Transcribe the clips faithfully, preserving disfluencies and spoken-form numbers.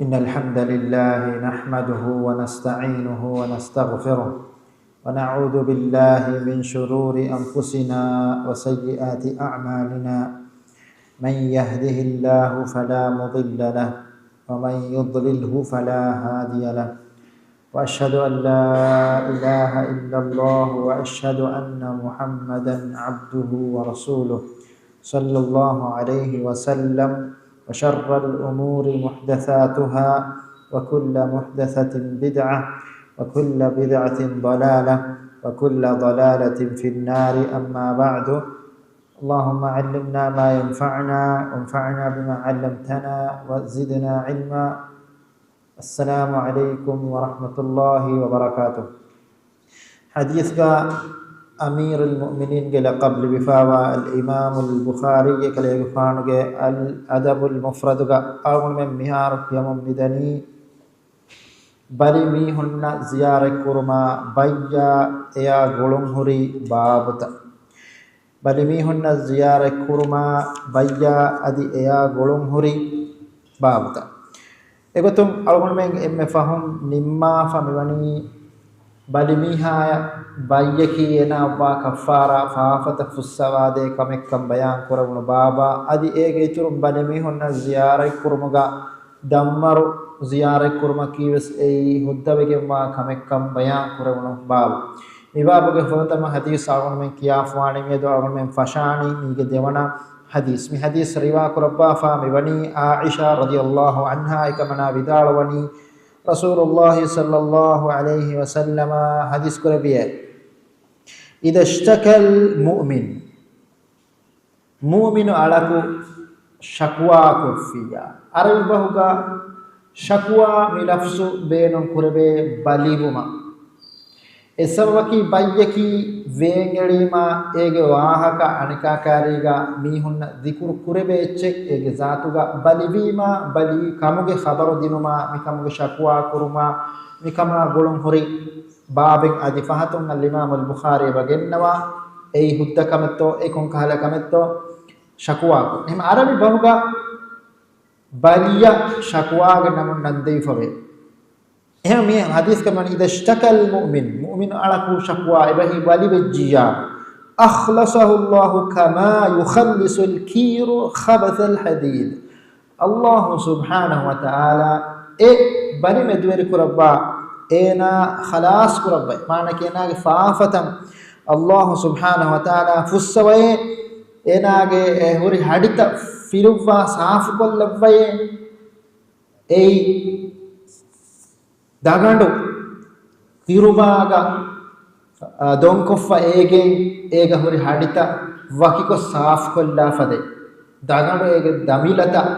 إن الحمد لله نحمده ونستعينه ونستغفره، ونعوذ بالله من شرور أنفسنا وسيئات أعمالنا. من يهده الله فلا مضل له، ومن يضلله فلا هادي له. وأشهد أن لا إله إلا الله، وأشهد أن محمدا عبده ورسوله، صلى الله عليه وسلم. وشر الأمور محدثاتها، وكل محدثة بدعة، وكل بدعة ضلالة، وكل ضلالة في النار. أما بعد، اللهم علمنا ما ينفعنا، وانفعنا بما علمتنا، وزدنا علما. السلام عليكم ورحمة الله وبركاته. ޙަދީޘްގަ އަމީރުލް މުއުމިނީންގެ ލަޤަބު ލިބިފައިވާ އަލް އިމާމުލް ބުޚާރީ އެކަލޭގެފާނުގެ އަލް އަދަބުލް މުފްރަދުގަ އަޅުގަނޑުމެން މިހާރު ކިޔަމުން މިދަނީ، ބަލި މީހުންނަށް ޒިޔާރަތްކުރުމާ ބައްޔާ އެޔާ ގުޅުންހުރި ބާބުތައް. ބަލިމީހުންނަށް ޒިޔާރަތްކުރުމާ ބައްޔާ އަދި އެޔާ ގުޅުންހުރި ބާބުތައް. އެގޮތުން އަޅުގަނޑުމެން އެންމެ ފަހުން ނިންމާފަ މިވަނީ، ބަލިމީހާޔަށް ބައްޔަކީ އޭނާއަށްވާ ކައްފާރާ ފާފަތައް ފުއްސަވާދޭ ކަމެއްކަން ބަޔާން ކުރެވުނު ބާބާ، އަދި އޭގެ އިތުރުން ބަލިމީހުންނަށް ޒިޔާރަތްކުރުމުގަ ދަންމަރު ޒިޔާރަތްކުރުމަކީވެސް އެއީ ހުއްދަވެގެންވާ ކަމެއްކަން ބަޔާން ކުރެވުނު ބާބު. މި ބާބުގެ ފުރަތަމަ ޙަދީޘް އަޅުގަނޑުމެން ކިޔާފަވާނީ މިއަދު އަޅުގަނޑުމެން ފަށާނީ މީގެ ދެވަނަ ޙަދީޘް. މި ޙަދީޘް ރިވާ ކުރައްވާފާ މިވަނީ ޢާއިޝާ ރަޟިޔަﷲ ޢަންހާ އެކަމަނާ ވިދާޅުވަނީ، ރަސޫލުﷲ ޞައްލަﷲ ޢަލައިހި ވަސައްލަމަ ޙަދީޘް ކުރެއްވިއޭ، إذا اشتكى المؤمن، މުއުމިނު އަޅަކު ޝަކުވާ ކޮށްފިއްޔާ. ޢަރަބި ބަހުގަ ޝަކުވާ މި ލަފްޒު ބޭނުން ކުރެވޭ ބަލިވުމަށް. އެ ސަބަބަކީ ބައްޔަކީ ވޭންއެޅީމާ އޭގެ ވާހަކަ އަނެކާކާރީގަ މީހުންނަށް ޛިކުރު ކުރެވޭ އެއްޗެއް އޭގެ ޒާތުގަ ބަލިވީމާ، ބަލި ކަމުގެ ޚަބަރު ދިނުމާ، މިކަމުގެ ޝަކުވާ ކުރުމާ، މިކަމާ ގުޅުން ހުރި ބާބެއް އަދި ފަހަތުން އަލްއިމާމުލް ބުޚާރީ ވަގެންނަވާ، އެއީ ހުއްދަ ކަމެއްތޯ، އެ ކޮން ކަހަލަ ކަމެއްތޯ، ޝަކުވާކު. އެހެން ޢަރަބި ބަހުގަ ބަލިއަށް ޝަކުވާގެ ނަމުން ނަންދެވިފަވޭ. އެހެން މި ޙަދީޘްގަ މިވަނީ، إذا اشتكى المؤمن، މުއުމިނު އަޅަކު ޝަކުވާ އެބަހީ ބަލިވެއްޖިއްޔާ، أخلصه الله كما يخلص الكير خبث الحديد. ﷲ ސުބްޙާނަހޫ ވަތަޢާލާ އެ ބަލި މެދުވެރި ކުރައްވާ، އޭނާ ޚަލާޞް ކުރައްވައި، މާނައަކީ އޭނާގެ ފާފަތައް ﷲ ސުބްޙާނަހޫ ވަތަޢާލާ ފުއްސަވައޭ، އޭނާގެ އެ ހުރި ހަޑިތައް ފިލުއްވާ ސާފުކޮށްލައްވައޭ. އެއީ ދަގަނޑު ތިރުބާގަ، އާ، ދޮންކޮށްފަ އޭގެން އޭގަ ހުރި ހަޑިތައް ވަކިކޮށް ސާފުކޮށްލާ ފަދައިން، ދަގަނޑު އޭގެ ދަމިލަތައް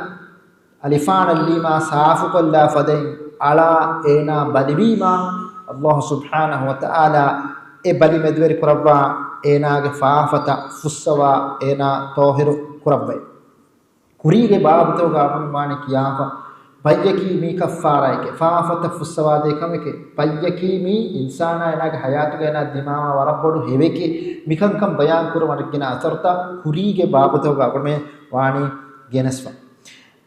އަލިފާނަށްލީމާ ސާފުކޮށްލާ ފަދައިން އަޅާ އޭނާ ބަލިވީމާ، ﷲ ސުބްޙާނަހޫ ވަތަޢާލާ އެ ބަލި މެދުވެރި ކުރައްވާ، އޭނާގެ ފާފަތައް ފުއްސަވާ، އޭނާ ޠާހިރު ކުރައްވައި. ކުރީގެ ބާބުތަކުގަ އަޅުގަނޑު ވާނީ ކިޔާފަ، ބައްޔަކީ މީ ކައްފާރާއެކޭ، ފާފަތައް ފުއްސަވާދޭ ކަމެކޭ، ބައްޔަކީ މީ އިންސާނާ އޭނާގެ ޙަޔާތުގަ އޭނާ ދިމާވާ ވަރަށް ބޮޑު ހެޔޮއެކޭ، މިކަންކަން ބަޔާން ކުރުމަށް ގިނަ އަސަރުތައް ކުރީގެ ބާބުތަކުގަ އަޅުގަނޑުމެން ވާނީ ގެނެސްފަ.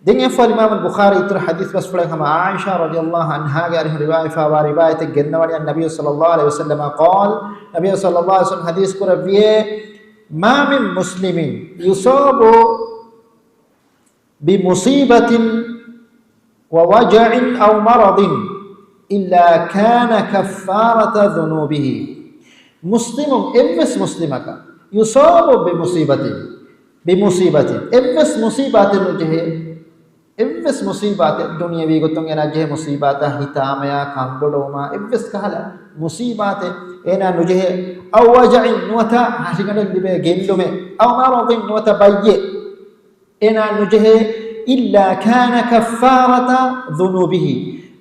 ދެން އެއަށްފަހު އިމާމުލް ބުޚާރީ އިތުރު ޙަދީޘް ބަސްފުޅެއް ހަމަ ޢާއިޝާ ރަޟިޔަﷲ ޢަންހާގެ އަރިހުން ރިވާޔަތްވެފައިވާ ރިވާޔަތެއް ގެންނަވަނީ، النبي صلى الله عليه وسلم قال، ނަބީ ޞައްލަﷲ ޢަލައިހި ވަސައްލަމަ ޙަދީޘް ކުރެއްވިއޭ، ما من مسلم يصاب بمصيبة ووجع أو مرض إلا كان كفارة ذنوبه. މުސްލިމުން، އެއްވެސް މުސްލިމަކަށް، يصاب بمصيبة، بمصيبة، އެއްވެސް މުޞީބާތެއް ނުޖެހޭ، އެއްވެސް މުޞީބާތެއް، ދުނިޔަވީ ގޮތުން އޭނާ ޖެހޭ މުޞީބާތައް، ހިތާމަޔާ، ކަންބޮޑުވުމާ، އެއްވެސް ކަހަލަ މުޞީބާތެއް އޭނާ ނުޖެހޭ، أو وجع، ނުވަތަ ހަށިގަނޑަށް ލިބޭ ގެއްލުމެއް، أو مرض، ނުވަތަ ބައްޔެއް އޭނާ ނުޖެހޭ، إلا كان كفارة ذنوبه،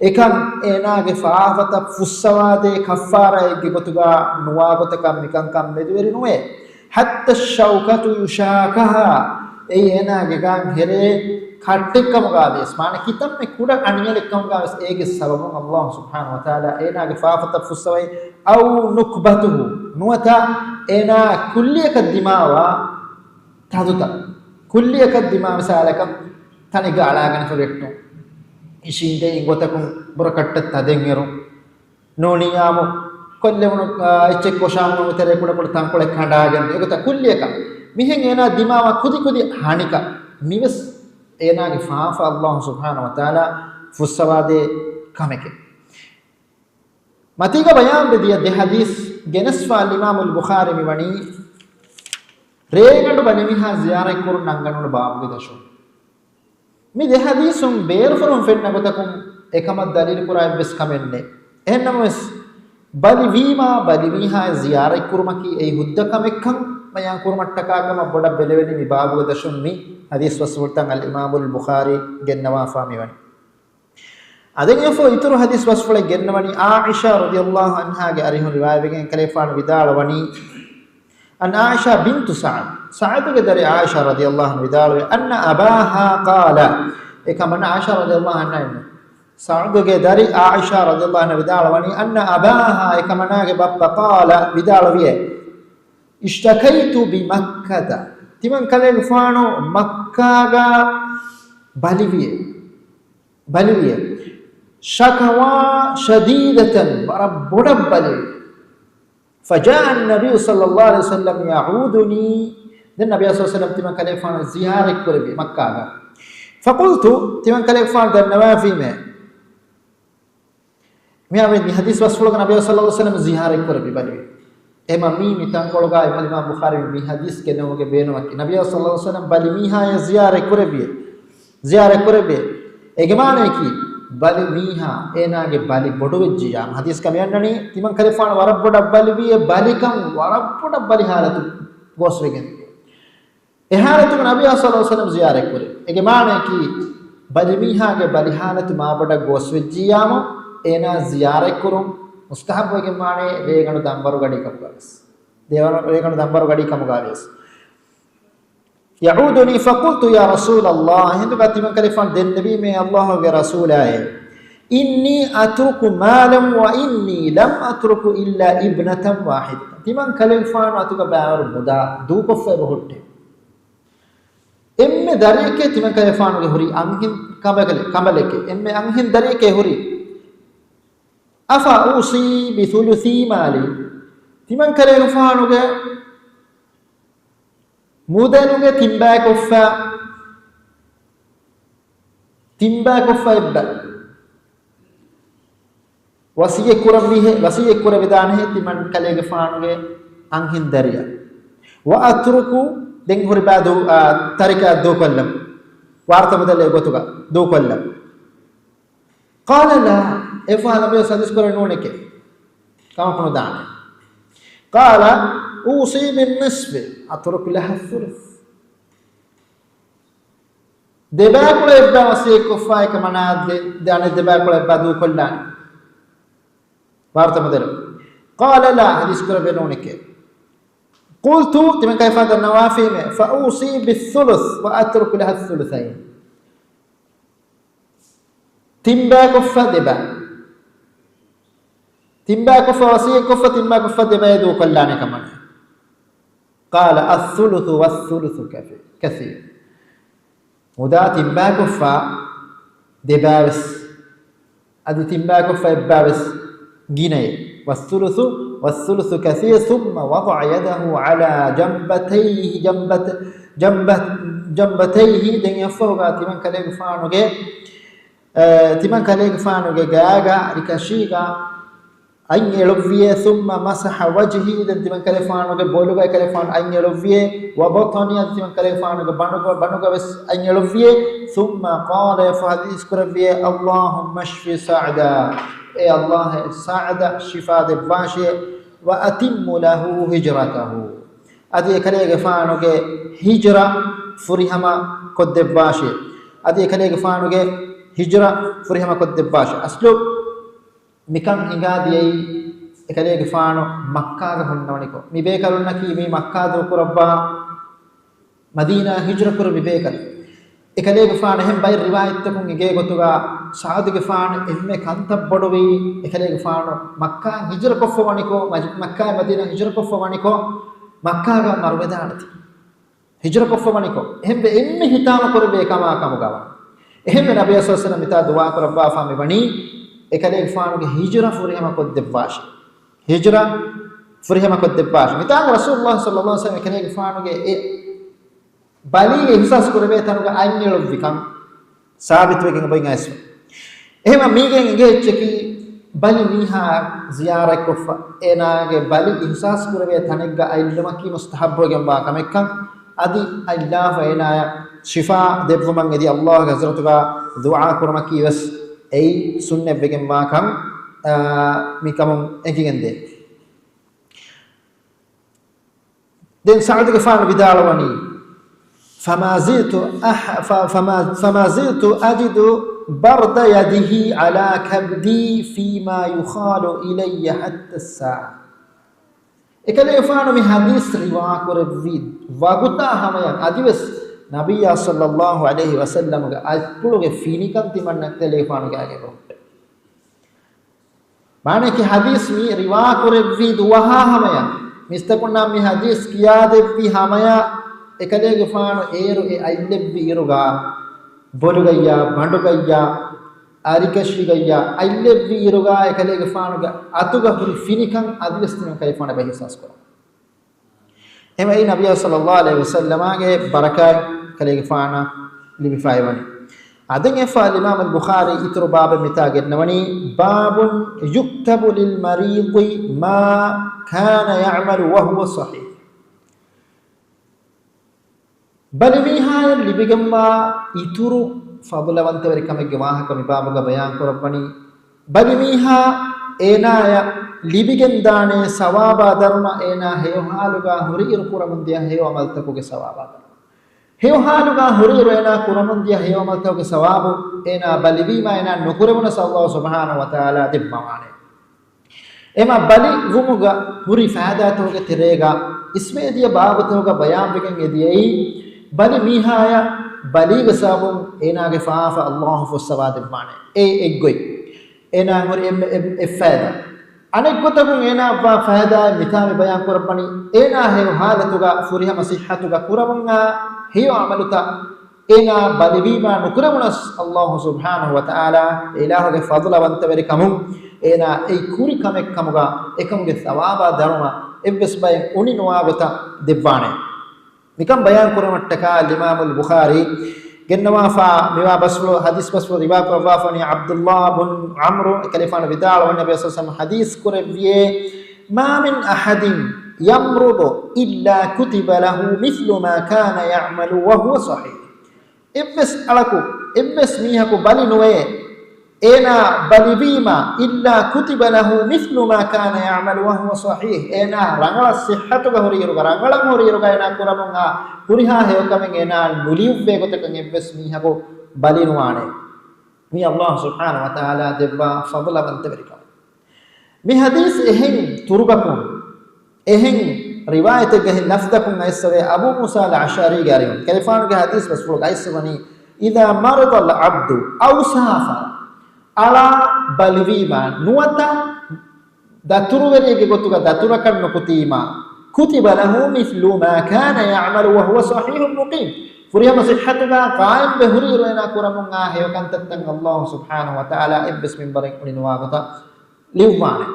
އެކަން އޭނާގެ ފާފަތައް ފުއްސަވާދޭ ކައްފާރާއެއްގެ ގޮތުގަ ނުވާ ގޮތަކަށް މިކަންކަން މެދުވެރި ނުވޭ. حتى الشوكة يشاكها، އެއީ އޭނާގެ ގާން ހެރޭ ކައްޓެއްކަމުގަ ވިޔަސް، މާނަ ކިތަންމެ ކުޑަ އަނިޔަލެއްކަމުގަ ވެސް އޭގެ ސަބަބުން ﷲ ސުބްޙާނަހޫ ވަތަޢާލާ އޭނާގެ ފާފަތައް ފުއްސަވައި، أو نكبته، ނުވަތަ އޭނާ ކުއްލިއަކަށް ދިމާވާ ތަދުތައް، ކުއްލިއަކަށް ދިމާ މިސާލަކަށް ތަނެއްގަ އަޅާގަނެފަ ވެއްޓުން. އިށީނދެ އިނގޮތަކުން ބުރަކައްޓަށް ތަދެއް އެރުން. ނޫނިއްޔާމު ކޮށްލެވުނު، އާ، އެއްޗެއް ކޮށާ ނޫނު ތެރޭ ކުޑަކުޑަ ތަންކޮޅެއް ކަނޑާގެން އެގޮތަށް ކުއްލިއަކަށް. މިހެން އޭނާ ދިމާވާ ކުދިކުދި ހަނިކަ މިވެސް އޭނާގެ ފާފަ އައްލާހު ސުބްޙާނަހު ވަތަޢާލާ ފުއްސަވާދޭ ކަމެކެވެ. މަތީގަ ބަޔާންވެދިޔަ ދެ ޙަދީޘް ގެނެސްފާ އަލްއިމާމު އަލްބުޚާރީ މިވަނީ ރޭގަނޑު ބަލިމީހާ ޒިޔާރަތްކުރުން ނަންގަންނަވަން ބާބުގެ ދަށުން. މި ދެ ޙަދީޘުން ބޭރުފުރުން ފެންނަ ގޮތަކުން އެކަމަށް ދަލީލުކުރާ އެއްވެސް ކަމެއް ނެތް. އެހެންނަމަވެސް، ބަލިވީމާ ބަލިމީހާއަށް ޒިޔާރަތްކުރުމަކީ އެއީ ހުއްދަ ކަމެއްކަން ބަޔާންކުރުމަށްޓަކާ ކަމަށް ބޮޑަށް ބެލެވެނީ މި ބާބުގެ ދަށުން މި ޙަދީޘް ބަސްފުޅުތައް އަލްއިމާމު އަލްބުޚާރީ ގެންނަވާފާ މިވަނީ. އަދި އެފަހު އިތުރު ޙަދީޘް ބަސްފުޅެއް ގެންނަވަނީ ޢާއިޝާ ރަޟިޔައްލާހު ޢަންހާގެ އަރިހުން ރިވާޔަތްވެގެން ކަލޭގެފާނު ވިދާޅުވަނީ، عن عائشة بنت سعد، ސަޢުދުގެ ދަރި ޢާއިޝާ ރަޟިޔައްލާހު ޢަންހާ ވިދާޅުވޭ، أن أباها قال، އެކަމަނާ ޢާއިޝާ ރަޟިޔައްލާހު ޢަންހާ އިންނަ، ސަޢުދުގެ ދަރި ޢާއިޝާ ރަޟިޔައްލާހު ޢަންހާ ވިދާޅުވަނީ، أن أباها، އެކަމަނާގެ ބައްޕަ، قال، ވިދާޅުވިއޭ، اشتكيت بمكة، ތިމަން ކަލޭގެފާނު މައްކާގަ ބަލިވިއޭ. ބަލިވިއޭ. شكوى شديدة، ވަރަށް ބޮޑަށް ބަލިވި. فجاء النبي صلى الله عليه وسلم يعودني، ދެން ނަބިއްޔާ ޞައްލަﷲު ޢަލައިހި ވަސައްލަމަ ތިމަން ކަލޭގެފާނު ޒިޔާރަތް ކުރެއްވި މައްކާގަ. فقلت، ތިމަން ކަލޭގެފާނު ދަންނަވާފީމޭ. މިހާރު މި ޙަދީޘް ބަސްފުޅުގަ ނަބިއްޔާ ޞައްލަﷲު ޢަލައިހި ވަސައްލަމަ ޒިޔާރަތް ކުރެއްވި ބަލިވި. އެމަ މީ މި ތަންކޮޅުގަ އިމާމު ބުޚާރީ މި ޙަދީޘް ގެނެވުމުގެ ބޭނުމަކީ، ނަބިއްޔާ ޞައްލަﷲު ޢަލައިހި ވަސައްލަމަ ބަލި މީހާޔަށް ޒިޔާރަތް ކުރެއްވި، ޒިޔާރަތް ކުރެއްވި. އޭގެ މާނަޔަކީ، ބަލި މީހާ އޭނާގެ ބަލި ބޮޑުވެއްޖިއްޔާ، ޙަދީޘްގަ މި އަންނަނީ، ތިމަން ކަލޭގެފާނު ވަރަށް ބޮޑަށް ބަލިވިއޭ، ބަލިކަން ވަރަށް ބޮޑަށް ބަލި ޙާލަތު ގޯސްވެގެން. އެ ޙާލަތުގަ ނަބިއްޔާ ޞައްލަﷲު ޢަލައިހި ވަސައްލަމަ ޒިޔާރަތް ކުރި. އޭގެ މާނަޔަކީ، ބަލި މީހާގެ ބަލި ޙާލަތު މާބޮޑަށް ގޯސްވެއްޖިއްޔާމު، އޭނާ ޒިޔާރަތް ކުރުން މުސްތަޙައްބު. އޭގެ މާނަޔަކީ ރޭގަނޑު ދަންވަރު ގަޑީ ކަމުގަވެސް. ދޭވަރު، ރޭގަނޑު ދަންވަރު ގަޑީ ކަމުގަވެސް. يعودني فقلت يا رسول الله، އެހިނދުގަ ތިމަން ކަލޭގެފާނު ދެންނެވީމޭ، ﷲ ގެ ރަސޫލާއޭ، إني أترك مالا وإني لم أترك إلا ابنة واحدة. ތިމަން ކަލޭގެފާނު އަތުގަ ބައިވަރު މުދާ ދޫކޮށްފަ އެބަހުއްޓޭ. އެންމެ ދަރިއެކޭ ތިމަން ކަލޭގެފާނުގެ ހުރީ އަންހެން ކަނބަކަލެ-، ކަނބަލެކޭ. އެންމެ އަންހެން ދަރިއެކޭ ހުރީ. أفأوصي بثلث مالي؟ ތިމަން ކަލޭގެފާނުގެ މުދަލުގެ ތިންބައިކޮށްފަ، ތިންބައިކޮށްފަ އެއްބަ ވަޞިއްޔަތް ކުރެއްވިހެ-، ވަޞިއްޔަތް ކުރެވިދާނެހެ ތިމަން ކަލޭގެފާނުގެ އަންހެން ދަރިއަށް. وأترك، ދެން ހުރި ބައި ދޫ-، އާ، ތަރިކަ ދޫކޮށްލަން. ވާރުތަ މުދަލެއް ގޮތުގަ ދޫކޮށްލަން. قال لا، އެފާ ނަބިއްޔާ ޙަދީޘް ކުރެއްވި ނޫނެކޭ. ކަމަކު ނުދާނެ. قال أوصي بالنصف أترك لها الثلث. ދެބައިކުޅަ އެއްބަ ވަޞިއްޔަތްކޮށްފަ އެކަމަނާ ދެ-، ދެ-، އަނެއް ދެބައިކުޅަ އެއްބަ ދޫކޮށްލާނެ. ވާރުތަ މުދަލު. قال لا، ޙަދީޘް ކުރެއްވި ނޫނެކޭ. قلت، ތިމަން ކަލޭގެފާނު ދަންނަވާފީމޭ، فأوصي بالثلث وأترك لها الثلثين. ތިންބައިކޮށްފަ ދެބަ. ތިންބައިކޮށްފަ ވަޞިއްޔަތްކޮށްފަ، ތިންބައިކޮށްފަ ދެބައޭ ދޫކޮށްލާނެ ކަމަނާ. قال الثلث والثلث كثي-، كثير. މުދާ ތިންބައިކޮށްފަ ދެބައިވެސް، އަދި ތިންބައިކޮށްފަ އެއްބައިވެސް ގިނައޭ. والثلث، والثلث كثير. ثم وضع يده على جنبتيه، جنبت-، جنبت-، جنبتيه، ދެން އެއަށްފަހުގަ ތިމަން ކަލޭގެފާނުގެ، އަ، ތިމަން ކަލޭގެފާނުގެ ގާގަ ރިކަށީގަ އަތް އެޅުއްވިއޭ. ثم مسح وجهي، ދެން ތިމަން ކަލޭގެފާނުގެ ބޮލުގައި ކަލޭގެފާނު އަތް އެޅުއްވިއޭ. وبطني، އަދި ތިމަން ކަލޭގެފާނުގެ ބަނޑުގަ-، ބަނޑުގަވެސް އަތް އެޅުއްވިއޭ. ثم قال، އެފަހު ޙަދީޘް ކުރެއްވިއޭ، اللهم اشف سعدا، އޭ ﷲ އޭ ސަޢުދަށް ޝިފާ ދެއްވާށޭ. وأتم له هجرته، އަދި އެކަލޭގެފާނުގެ ހިޖްރަ ފުރިހަމަ ކޮށްދެއްވާށޭ. އަދި އެކަލޭގެފާނުގެ ހިޖްރަ ފުރިހަމަ ކޮށްދެއްވާށޭ. އަސްލު މިކަން ހިނގާދިޔައީ އެކަލޭގެފާނު މައްކާގަ ހުންނަވަނިކޮށް، މި ބޭކަލުންނަކީ މީ މައްކާ ދޫކުރައްވާ މަދީނާ ހިޖްރަ ކުރި މި ބޭކަލުން. އެކަލޭގެފާނު އެހެން ބައެއް ރިވާޔަތްތަކުން އެނގޭ ގޮތުގަ ސަޢުދުގެފާނު އެންމެ ކަންތައް ބޮޑުވީ އެކަލޭގެފާނު މައްކާ ހިޖްރަ ކޮށްފަވަނިކޮށް، މަޖި-، މައްކާއި މަދީނާ ހިޖްރަ ކޮށްފަވަނިކޮށް، މައްކާގަ މަރުވެދާނެތީ. ހިޖްރަ ކޮށްފަވަނިކޮށް، އެހެންވެ އެންމެ ހިތާމަ ކުރެވޭ ކަމާ ކަމުގަވާ. އެހެންވެ، ނަބީ ޞައްލަﷲު ޢަލައިހި ވަސައްލަމަ މިތާ ދުޢާ ކުރައްވާފަ މިވަނީ އެކަލޭގެފާނުގެ ހިޖުރަ ފުރިހަމަ ކޮށްދެއްވާށޭ. ހިޖުރަ ފުރިހަމަ ކޮށްދެއްވާށޭ. މިތާ ރަސޫލުﷲ ޞައްލަﷲު ޢަލައިހި ވަސައްލަމަ އެކަލޭގެފާނުގެ އެ ބަލީ އިޙްސާސް ކުރެވޭ ތަނުގަ އަތް އެޅުއްވިކަން ސާބިތުވެގެން އޮތް އައިސް. އެހެންވީމަ މީގެން އެނގޭ އެއްޗަކީ، ބަލި މީހާ ޒިޔާރަތްކޮށްފަ އޭނާގެ ބަލި އިޙްސާސް ކުރެވޭ ތަނެއްގަ އަތްލުމަކީ މުސްތަޙައްބުވެގެންވާ ކަމެއްކަން، އަދި އަތްލާފަ އޭނާޔަށް ޝިފާ ދެއްވުމަށް އެދި ﷲގެ ޙަޟްރަތުގަ ދުޢާ ކުރުމަކީ ވެސް އެއީ ސުންނަތްވެގެންވާ ކަން، އާ، މިކަމުން އެނގިގެންދޭ. ދެން ސަޢުދުގެފާނު ވިދާޅުވަނީ، فما زلت أح-، ف-، فما، فما زلت أجد برد يده على كبدي فيما يخال إلي حتى الساعة. އެކަލޭގެފާނު މި ޙަދީޘް ރިވާކުރެއްވި ވަގުތާ ހަމަޔަށް އަދިވެސް ނަބިއްޔާ ޞައްލަﷲު ޢަލައިހި ވަސައްލަމުގެ އަތްޕުޅުގެ ފިނިކަން ތިމަންނަ އެކަލޭގެފާނުގެ އަގެއް ރޮނގު. މާނައަކީ ޙަދީޘް މި ރިވާކުރެއްވި ދުވަހާ ހަމަޔަށް، މިސްތަކުންނާ މި ޙަދީޘް ކިޔާދެއްވި ހަމަޔަށް، އެކަލޭގެފާނު އޭރު އެ އަތްލެއްވި އިރުގަ، ބޮލުގައްޔާ، ބަނޑުގައްޔާ، އަރިކަށިގައްޔާ އަތްލެއްވި އިރުގަ އެކަލޭގެފާނުގެ އަތުގަ ހުރި ފިނިކަން އަދިވެސް ތިމަން ކަލޭގެފާނަށް އިޙްސާސް ކުރަން. އެހެންވެ ނަބިއްޔާ ޞައްލަﷲު ޢަލައިހި ވަސައްލަމާގެ ބަރަކާތް ކަލޭގެފާނަށް ލިބިފައިވަނީ. އަދި އެފާ އިމާމުލް ބުޚާރީ އިތުރު ބާބެއް މިތާ ގެންނަވަނީ، باب يكتب للمريض ما كان يعمل وهو صحيح. ބަލިމީހާޔަށް ލިބިގެންވާ އިތުރު ފަޟުލަވަންތަވެރި ކަމެއްގެ ވާހަކަ މި ބާބުގަ ބަޔާން ކުރައްވަނީ، ބަލިމީހާ އޭނާޔަށް ލިބިގެންދާނޭ ސަވާބާ ދަރުމަ އޭނާ ހެޔޮ ޙާލުގަ ހުރިއިރު ކުރަމުންދިޔަ ހެޔޮ ޢަމަލުތަކުގެ ސަވާބާ ދަރުމަ. ހެޔޮ ޙާލުގަ ހުރިއިރު އޭނާ ކުރަމުންދިޔަ ހެޔޮ ޢަމަލުތަކުގެ ސަވާބު އޭނާ ބަލިވީމާ އޭނާ ނުކުރެވުނަސް ﷲ ސުބްޙާނަހޫ ވަތަޢާލާ ދެއްވަވާނެ. އެމަ ބަލި ވުމުގަ ހުރި ފައިދާތަކުގެ ތެރޭގަ އިސްވެ އެދިޔަ ބާބުތަކުގަ ބަޔާންވެގެން އެދިޔައީ، ބަލި މީހާޔަށް ބަލީގެ ސަބަބުން އޭނާގެ ފާފަ ﷲ ފުއްސަވާ ދެއްވާނެ. އެ އެއްގޮތް. އޭނާ ހުރި އެއް، އެއް، އެއް ފައިދާ. އަނެއްގޮތަކުން އޭނާއަށްވާ ފައިދާއެއް މިތާ މި ބަޔާން ކުރައްވަނީ، އޭނާ ހެޔޮ ޙާލަތުގަ ފުރިހަމަ ޞިއްޙަތުގަ ކުރަމުންއާ ހެޔޮ ޢަމަލުތައް އޭނާ ބަލިވީމާ ނުކުރެވުނަސް، ﷲ ސުބްޙާނަހޫ ވަތަޢާލާ އެ އިލާހުގެ ފަޟުލަވަންތަވެރިކަމުން އޭނާ އެ ކުރި ކަމެއް ކަމުގަ އެކަމުގެ ޘަވާބާ ދަރުމަ އެއްވެސް ބައެއް އުނި ނުވާ ގޮތަށް ދެއްވާނެ. މިކަން ބަޔާން ކުރުމަށްޓަކާ އިމާމުލް ބުޚާރީ ގެންނަވާފާ މިވާ ބަސްފުޅު، ޙަދީޘް ބަސްފުޅު ރިވާ ކުރައްވާފަނީ ޢަބްދުﷲ ބުން ޢަމްރު، އެކަލޭގެފާނު ވިދާޅުވަނީ ނަބީ ޞައްލަﷲު ޢަލައިހި ވަސައްލަމަ ޙަދީޘް ކުރެއްވިއޭ، ما من أحد يمرض إلا كتب له مثل ما كان يعمل وهو صحيح. އެއްވެސް އަޅަކު، އެއްވެސް މީހަކު ބަލި ނުވޭ، އޭނާ ބަލިވީމާ، إلا كتب له مثل ما كان يعمل وهو صحيح. އޭނާ ރަނގަޅަށް ޞިއްޙަތުގަ ހުރިއިރުގަ، ރަނގަޅަށް ހުރިއިރުގަ އޭނާ ކުރަމުންއާ ހުރިހާ ހެޔޮކަމެއް އޭނާ ނުލިޔުއްވޭ ގޮތަކަށް އެއްވެސް މީހަކު ބަލި ނުވާނެ. މީ ﷲ ސުބްޙާނަހޫ ވަތަޢާލާ ދެއްވާ ފަޟުލަވަންތަވެރިކަމެއް. މި ޙަދީޘް އެހެން ތުރުގަކުން، އެހެން ރިވާޔަތެއްގަ އެހެން ލަފްޒަކުން އައިސްފަވޭ، އަބޫ މޫސާ އަލްއަޝްޢަރީގެ އަރިހުން އެކަލޭގެފާނުގެ ޙަދީޘް ބަސްފުޅުގަ އައިސްފަވަނީ، إذا مرض العبد أو سافر، އަޅާ ބަލިވީމާ ނުވަތަ ދަތުރުވެރިއެއްގެ ގޮތުގަ ދަތުރަކަށް ނުކުތީމާ، كتب له مثل ما كان يعمل وهو صحيح مقيم. ފުރިހަމަ ޞިއްޙަތުގަ ޤާއިމްވެ ހުރިއިރު އޭނާ ކުރަމުންއާ ހެޔޮ ކަންތައްތައް ﷲ ސުބްޙާނަހޫ ވަތަޢާލާ އެއްވެސް މިންވަރެއް އުނި ނުވާ ގޮތަށް ލިޔުއްވާނެ.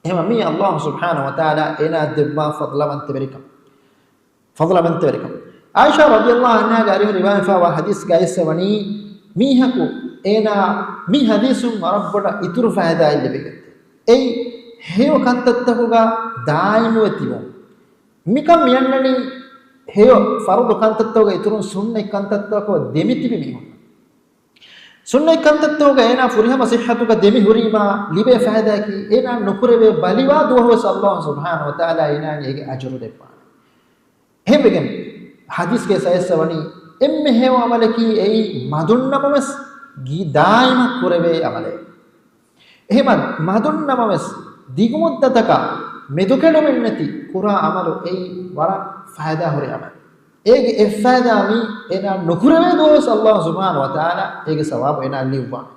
އެހެންވީމަ މީ ﷲ ސުބްޙާނަހޫ ވަތަޢާލާ އޭނާއަށް ދެއްވާ ފަޟުލަވަންތަވެރިކަން. ފަޟުލަވަންތަވެރިކަން. ޢާއިޝާ ރަޟިޔަﷲ ޢަންހާގެ އަރިހުން ރިވާޔަތްވެފައިވާ ޙަދީޘްގައި އައިސްފަވަނީ، މީހަކު އޭނާ މި ޙަދީޘުން ވަރަށް ބޮޑަށް އިތުރު ފައިދާއެއް ލިބިގެންދޭ. އެއީ ހެޔޮ ކަންތައްތަކުގަ ދާއިމުވެ ތިބުން. މިކަން މިއަންނަނީ ހެޔޮ ފަރުޟު ކަންތައްތަކުގެ އިތުރުން ސުންނަތް ކަންތައްތަކުގަ ދެމިތިބި މީހުންނަށް. ސުންނަތް ކަންތައްތަކުގަ އޭނާ ފުރިހަމަ ޞިއްޙަތުގަ ދެމި ހުރީމާ ލިބޭ ފައިދާއަކީ، އޭނާ ނުކުރެވޭ ބަލިވާ ދުވަހުވެސް ﷲ ސުބްޙާނަހޫ ވަތަޢާލާ އޭނާއަށް އޭގެ އަޖުރު ދެއްވާނެ. އެހެންވެގެން ޙަދީޘްގެ އައިސްފަވަނީ، އެންމެ ހެޔޮ ޢަމަލަކީ އެއީ މަދުންނަމަވެސް ގި-، ދާއިމަށް ކުރެވޭ ޢަމަލެއް. އެހެންވީމަ މަދުންނަމަވެސް ދިގުމުއްދަތަކަށް މެދުކެނޑުމެއްނެތި ކުރާ ޢަމަލު އެއީ ވަރަށް ފައިދާ ހުރި ޢަމަލެއް. އޭގެ އެއް ފައިދާ މީ އޭނާ ނުކުރެވޭ ދުވަސް ﷲ ސުބްޙާނަހޫ ވަތަޢާލާ އޭގެ ސަވާބު އޭނާ ލިޔުއްވާނެ.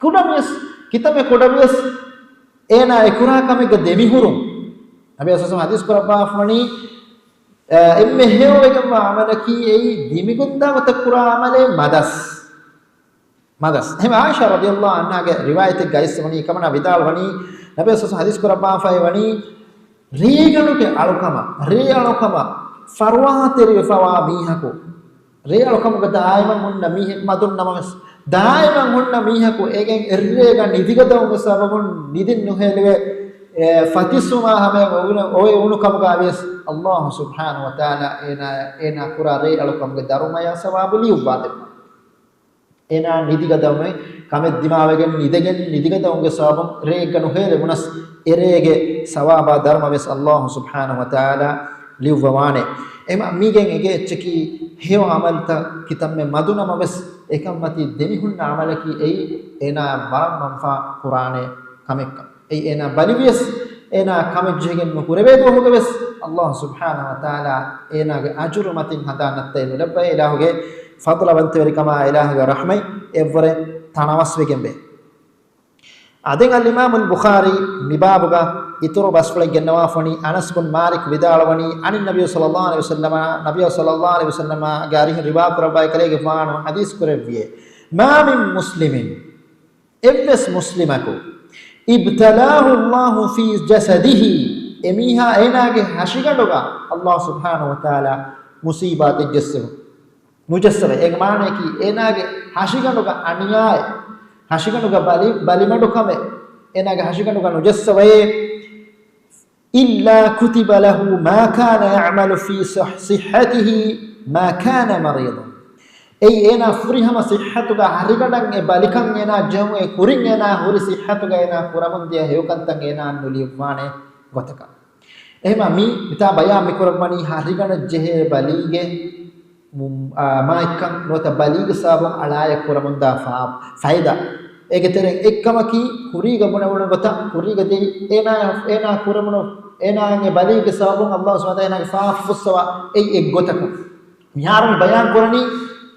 ކުޑަމިވެސް، ކިތަންމެ ކުޑަވިޔަސް އޭނާ އެކުރާ ކަމެއްގަ ދެމިހުރުން. ނަބީ ސައްސަމް ޙަދީޘް ކުރައްވާފަނީ، އެންމެ ހެޔޮވެގެންވާ ޢަމަލަކީ އެއީ ދެމިގެންދާ ގޮތަށް ކުރާ ޢަމަލެއް މަދަސް. މަދަސް. އެހެން ޢާއިޝާ ރަޟިޔަﷲ ޢަންހާގެ ރިވާޔަތެއްގައި އިސްވަނީ، ކަމަނާ ވިދާޅުވަނީ، ނަބީ ޞައްލަﷲ ޢަލައިހި ވަސައްލަމަ ހަދީސް ކުރައްވާފައި ވަނީ، ރޭގަނޑުގެ އަޅުކަމަށް، ރޭ އަޅުކަމަށް ފަރުވާތެރިވެފަވާ މީހަކު، ރޭ އަޅުކަމުގަ ދާއިމަށް ހުންނަ މީހެއް މަދުން ނަމަވެސް، ދާއިމަށް ހުންނަ މީހަކު އޭގެން އެއްރޭގަ ނިދިގަދަވުމުގެ ސަބަބުން ނިދިން ނުހޭލެވޭ، އެ، ފަތިސްވުމާ ހަމަޔަށް އޮވެ، އޮވެ އުނު ކަމުގަ ވިޔަސް، ﷲ ސުބްޙާނަހޫ ވަތަޢާލާ އޭނާ، އޭނާ ކުރާ ރޭ އަޅުކަމުގެ ދަރުމަޔާ ސަވާބު ލިޔުއްވާދެއްވާ. އޭނާ ނިދިގަދަވުމެއް ކަމެއް ދިމާވެގެން ނިދެގެން ނިދިގަދަވުމުގެ ސަބަބުން ރޭއެއްގަ ނުހޭލެވުނަސް، އެރޭގެ ސަވާބާ ދަރުމަ ވެސް ﷲ ސުބްޙާނަހޫ ވަތަޢާލާ ލިޔުއްވަވާނެ. އެމަ މީގެން އެނގޭ އެއްޗަކީ، ހެޔޮ ޢަމަލުތައް ކިތަންމެ މަދު ނަމަވެސް، އެކަންމަތީ ދެމިހުންނަ ޢަމަލަކީ އެއީ އޭނާ ވަރަށް މަންފާ ކުރާނެ ކަމެއްކަން. އެއީ އޭނާ ބަލިވިޔަސް، އޭނާ ކަމެއްޖެހިގެން ނުކުރެވޭ ދުވަހުގަވެސް، ﷲ ސުބްޙާނަހޫ ވަތަޢާލާ އޭނާގެ އަޖުރު މަތިން ހަނދާން ނައްތައެއް ނުލައްވައޭ. އިލާހުގެ ފަޟްލުވަންތަވެރިކަމާ، އިލާހުގެ ރަޙްމަތް އެއްވުރެ ތަނަވަސްވެގެންވޭ. އާދެން އަލްއިމާމުލް ބުޚާރީ މިބާބުގަ އިތުރު ބަސްފުޅެއް ގެންނަވާފަނީ، އަނަސް ބުން މާލިކް ވިދާޅުވަނީ، ޢަނިއްނަބިއްޔި ޞައްލަﷲ ޢަލައިހި ވަސައްލަމަ، ނަބިއްޔާ ޞައްލަﷲ ޢަލައިހި ވަސައްލަމަގެ އަރިހުން ރިވާ ކުރައްވައި ކަލޭގެފާނު ޙަދީޘް ކުރެއްވިއޭ، މާ މިން މުސްލިމިން، އެއްވެސް މުސްލިމަކު، އިބްތަލާހު ﷲ ފީ ޖަސަދިހި، އެމީހާ އޭނާގެ ހަށިގަނޑުގަ ﷲ ސުބްޙާނަހޫ ވަތަޢާލާ މުޞީބާތެއް ޖެއްސެވުން. ނުޖައްސަވައޭ. އޭގެ މާނައަކީ، އޭނާގެ ހަށިގަނޑުގަ އަނިޔާއެއް، ހަށިގަނޑުގަ ބަލި، ބަލިމަޑުކަމެއް އޭނާގެ ހަށިގަނޑުގަ ނުޖައްސަވައޭ. إلا كتب له ما كان يعمل في صح-، صحته ما كان مريضا. އެއީ އޭނާ ފުރިހަމަ ޞިއްޙަތުގަ ހަށިގަނޑަށް އެ ބަލިކަން އޭނާ ޖެހުމުގެ ކުރިން އޭނާ ހުރި ޞިއްޙަތުގަ އޭނާ ކުރަމުންދިޔަ ހެޔޮކަންތައް އޭނާ ނުލިޔުއްވާނެ ގޮތަކަށް. އެހެމަ މި މިތާ ބަޔާން މިކުރައްވަނީ ހަށިގަނޑަށް ޖެހޭ ބަލީގެ މު-، އާ، މާތްކަން ނުވަތަ ބަލީގެ ސަބަބުން އަޅާއެއް ކުރަމުންދާ ފާ-، ފައިދާ. އޭގެ ތެރެއިން އެއްކަމަކީ، ކުރީގަ ބުނެވުނު ގޮތަށް، ކުރީގަ ދެއް އޭނާ، އޭނާ ކުރެވުނު، އޭނާގެ ބަލީގެ ސަބަބުން ﷲ ސުބްޙާނަހޫ ވަތަޢާލާ އޭނާގެ ފާފަ ފުއްސަވާ އެއް، އެއް ގޮތަކުން. މިހާރު މި ބަޔާން ކުރަނީ،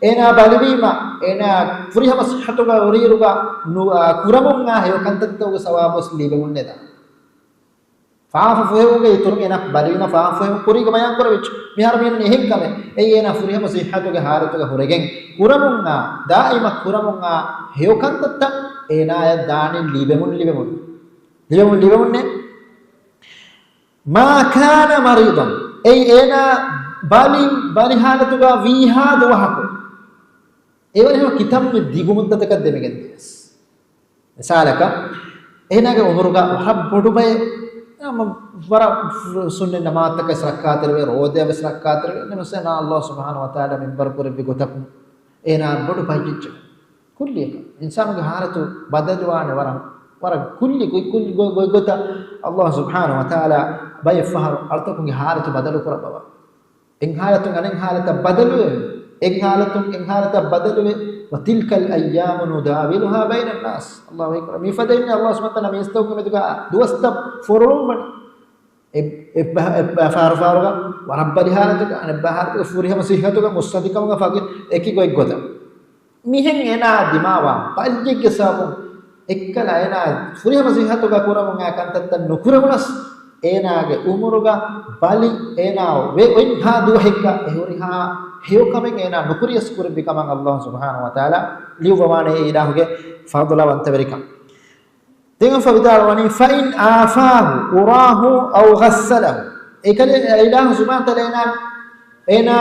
އޭނާ ބަލިވީމަ، އޭނާ ފުރިހަމަ ޞިއްޙަތުގަ ހުރިއިރުގަ ނު-، އާ، ކުރަމުން އާ ހެޔޮ ކަންތައްތަކުގެ ސަވާބު ވެސް ލިބެމުންނޭ ދާ. ފާފަ ފުހެވުމުގެ އިތުރުން އޭނާ ބަލިވީމަ ފާފަ ފުހެވުން ކުރީގަ ބަޔާން ކުރެވިއްޖެ. މިހާރު މިއޮންނަނީ އެހެން ކަމެއް. އެއީ އޭނާ ފުރިހަމަ ޞިއްޙަތުގެ ހާލަތުގަ ހުރެގެން ކުރަމުން އާ، ދާއިމަށް ކުރަމުން އާ ހެޔޮ ކަންތައްތައް އޭނާޔަށް ދާނީ ލިބެމުން، ލިބެމުން. ލިބެމުން، ލިބެމުންނޭ. ما كان مريضا. އެއީ އޭނާ ބަލި، ބަލި ހާލަތުގަ ވީހާ ދުވަހަކު. އެވަރެހު ކިތަންމެ ދިގު މުއްދަތަކަށް ދެމިގެންދިޔަސް. މިސާލަކަށް، އޭނާގެ އުމުރުގަ ވަރަށް ބޮޑު ބައެއް، ވަރަށް ސުންނަތް ނަމާދުތަކަށް ވެސް ރައްކާތެރިވެ، ރޯދަޔަށް ވެސް ރައްކާތެރިވެ، ނަމަވެސް އޭނާ ﷲ ސުބްޙާނަހޫ ވަތަޢާލާ މިންބަރު ކުރެއްވި ގޮތަކުން އޭނާ ބޮޑު ބައްޔެއްޗެއް. ކުއްލިއަކަށް އިންސާނުގެ ހާލަތު ބަދަލުވާނެ ވަރަށް، ވަރަށް ކުއްލި ގޮތް، ކުއްލި ގޮތް، ގޮތް، ގޮތަށް ﷲ ސުބްޙާނަހޫ ވަތަޢާލާ ބައެއް ފަހަރު އަޅުތަކުންގެ ހާލަތު ބަދަލު ކުރައްވަވާ. އެއް ހާލަތުން އަނެއް ހާލަތަށް ބަދަލުވެ، އެއް ހާލަތުން އެއް ހާލަތަށް ބަދަލުވެ، وتلك الأيام نداولها بين الناس. ﷲ އަކްބަރު. މިފަދައިން ﷲ ސުބްޙާނަހޫ ވަތަޢާލާ މީސްތަކުންގެ މެދުގަ ދުވަސްތައް ފޮރޮޅުން ވަނީ. އެ، އެއްބަ-، އެއްބަ-، ފާރު ފާރުގަ ވަރަށް ބަލި ހާލަތުގަ، އަނެއްބަ ހާލަތުގަ ފުރިހަމަ ޞިއްޙަތުގަ މުއްސަނދިކަމުގަ ފަގި އެކި ގޮތް ގޮތަށް. މިހެން އޭނާ ދިމާވާ ބައްޔެއްގެ ސަބަބުން އެއްކަލަ އޭނާ ފުރިހަމަ ޞިއްޙަތުގަ ކުރަމުން އާ ކަންތައްތައް ނުކުރެވުނަސް، އޭނާގެ އުމުރުގަ ބަލި އޭނާ ވެ އޮތްހާ ދުވަހެއްގަ އެ ހުރިހާ ހެޔޮކަމެއް އޭނާ ނުކުރިޔަސް ކުރެއްވި ކަމަށް ﷲ ސުބްޙާނަހޫ ވަތަޢާލާ ލިޔުއްވަވާނެ އެ އިލާހުގެ ފަޟްލުވަންތަވެރިކަން. ދެން އަފަ ވިދާޅުވަނީ، فإن عافاه أراه أو غسله. އެކަލޭ އިލާހު ސުބްޙާނަހޫ ވަތަޢާލާ އޭނާ، އޭނާ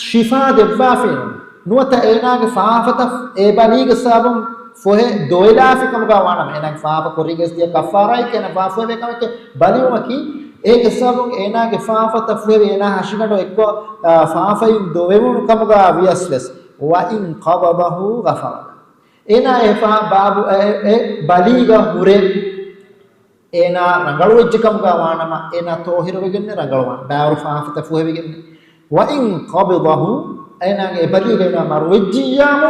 ޝިފާ ދެއްވާފިނު. ނުވަތަ އޭނާގެ ފާފަތައް އެ ބަލީގެ ސަބަބުން ފޮހެ ދޮވެލާފި ކަމުގަ ވާނަމަ، އޭނާގެ ފާފަ ކުރީގެ ދިޔަ ކައްފާރާއެކޭ އޭނާ ފާފަ ފޮހެވޭ ކަމެކޭ ބަލިވުމަކީ، އޭގެ ސަބަބުން އޭނާގެ ފާފަތައް ފޮހެވި އޭނާ ހަށިގަނޑު އެއްކޮށް، އާ، ފާފައިން ދޮވެވުނު ކަމުގަ ވިޔަސް ވެސް، وإن قبضه غفر له. އޭނާ އެ ފާ-، ބާބު އެ، އެ ބަލީގަ ހުރެ އޭނާ ރަނގަޅުވެއްޖެ ކަމުގަ ވާނަމަ، އޭނާ ތޯހިރުވެގެންނެ ރަނގަޅުވާނެ. ބާރު ފާފަތައް ފުހެވިގެންނެ. وإن قبضه، އޭނާގެ އެ ބަލީގަ އޭނާ މަރުވެއްޖިއްޔާމު،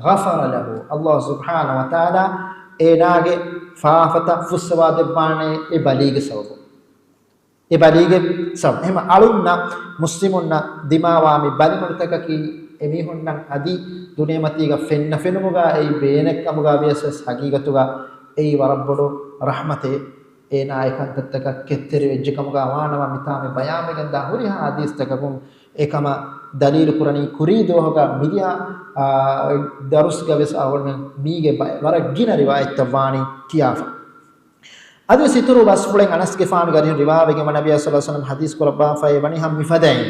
غفر له، ﷲ ސުބްޙާނަހޫ ވަތަޢާލާ އޭނާގެ ފާފަތައް ފުއްސަވާ ދެއްވާނެ އެ ބަލީގެ ސަބަބުން. އެ ބަލީގެ ސަބަބު. އެހެމަ އަޅުންނަށް، މުސްލިމުންނަށް ދިމާވާ މި ބަލިމަޑުތަކަކީ އެމީހުންނަށް އަދި ދުނިޔެމަތީގަ ފެންނަ ފެނުމުގަ އެއީ ބޭނެއް ކަމުގަ ވިޔަސް ވެސް ހަގީގަތުގަ އެއީ ވަރަށް ބޮޑު ރަޙްމަތެއް. އޭނާ އެ ކަންތައްތަކަށް ކެތްތެރިވެއްޖެ ކަމުގަ ވާނަމަ މިތާ މި ބަޔާންވެގެންދާ ހުރިހާ ޙަދީޘްތަކަކުން އެކަމަށް ދަލީލު ކުރަނީ ކުރީ ދުވަހުގަ މިދިޔަ، އާ، ދަރުސްގަ ވެސް އަޅުގަނޑުމެން މީގެ ބައެއް ވަރަށް ގިނަ ރިވާޔަތްތައް ވާނީ ކިޔާފަ. އަދިވެސް އިތުރު ބަސްފުޅެއް އަނަސްގެފާނުގެ އަރިހުން ރިވާވެގެންވާ ނަބިއްޔާ ޞައްލަﷲު ޢަލައިހި ވަސައްލަމަ ޙަދީޘް ކުރައްވާފައި ވަނީ ހަމަ މިފަދައިން.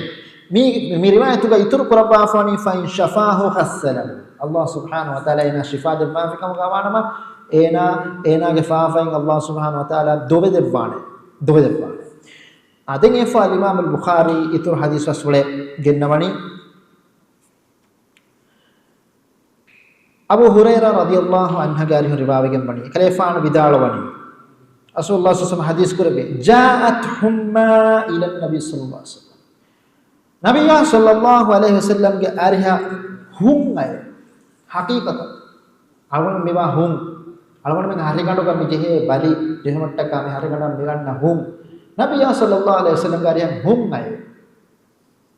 މި، މި ރިވާޔަތުގަ އިތުރު ކުރައްވާފަވަނީ، "فإن شفاه غسله." ﷲ ސުބްޙާނަހޫ ވަތަޢާލާ އޭނާ ޝިފާ ދެއްވާފިކަމުގަވާނަމަ، އޭނާ، އޭނާގެ ފާފައިން ﷲ ސުބްޙާނަހޫ ވަތަޢާލާ ދޮވެދެއްވާނެ. ދޮވެދެއްވާނެ. އާ، ދެން އެފާ އިމާމުލް ބުޚާރީ އިތުރު ޙަދީޘް ބަސްފުޅެއް ގެންނަވަނީ. އަބޫ ހުރައިރާ ރަޟިޔަﷲު ޢަންހުގެ އަރިހުން ރިވާވެގެން ވަނީ، ކަލޭފާނު ވިދާޅުވަނީ، ރަސޫލުﷲ ޞައްލަﷲު ޢަލައިހި ވަސައްލަމަ ޙަދީޘް ކުރެއްވި، "جاءت حمى إلى النبي صلى الله عليه وسلم." ނަބިއްޔާ ޞައްލަﷲު ޢަލައިހި ވަސައްލަމްގެ އަރިހަށް ހުން އައެ. ޙަޤީޤަތަށް އަޅުގަނޑު މިވާ ހުން، އަޅުގަނޑުމެން ހަށިގަނޑުގަ މި ޖެހޭ ބަލި ޖެހުމަށްޓަކާ މި ހަށިގަނޑަށް މިގަންނަ ހުން، ނަބިއްޔާ ޞައްލަﷲު ޢަލައިހި ވަސައްލަމްގެ އަރިހަށް ހުން އައެ.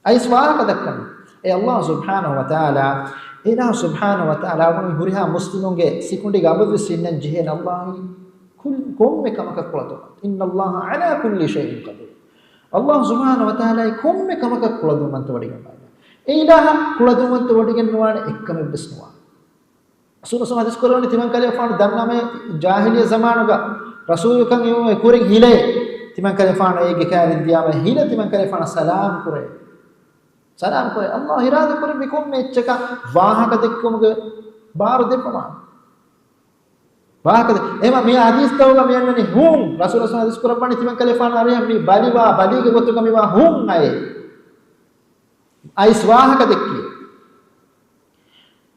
އައިސް ވާހަކަ ދައްކަނީ. އޭ ﷲ ސުބްޙާނަހޫ ވަތަޢާލާ، އޭނާ ސުބްޙާނަހޫ ވަތަޢާލާ އަޅުގަނޑު ހުރިހާ މުސްލިމުންގެ ސިކުނޑިގަ އަބަދުވެސް އިންނަން ޖެހޭނެ ﷲ ކު-، ކޮންމެ ކަމަކަށް ކުޅަދުން. "إن الله على كل شيء قدير." ﷲ ސުބްޙާނަހޫ ވަތަޢާލާ ކޮންމެ ކަމަކަށް ކުޅަދުންވަންތަ ވޮޑިގެންވާ. އެ އިލާހަށް ކުޅަދުންވަންތަ ވޮޑިގެން ނުވާނެ އެއްކަމެއްވެސް ނުވާ. ރަސޫލު ޙަދީޘް ކުރެއްވަނީ ތިމަން ކަލޭފާނު ދަންނަމޭ ޖާހިލިއްޔަ ޒަމާނުގަ ރަސޫލުކަން އިވުމުގެ ކުރިން ހިލޭ ތިމަން ކަލޭފާނު އޭގެ ކައިރިން ދިޔާމޭ ހިލަ ތިމަން ކަލޭފާނަށް ސަލާމް ކުރޭ. ސަލާމް ކުރޭ. ﷲ އިރާދަ ކުރެއްވި ކޮންމެ އެއްޗަކަށް ވާހަކަ ދެއްކުމުގެ ބާރު ދެއްވަމާ. ވާހަކަ ދެ-، އެމަ މި ޙަދީޘްތަކުގަ މި އަންނަނީ ހޫން. ރަސޫލު ޙަދީޘް ކުރައްވަނީ ތިމަން ކަލޭފާނު އަރިހަށް މި ބަލިވާ ބަލީގެ ގޮތުގަ މިވާ ހުން އައޭ. އައިސް ވާހަކަ ދެއްކި.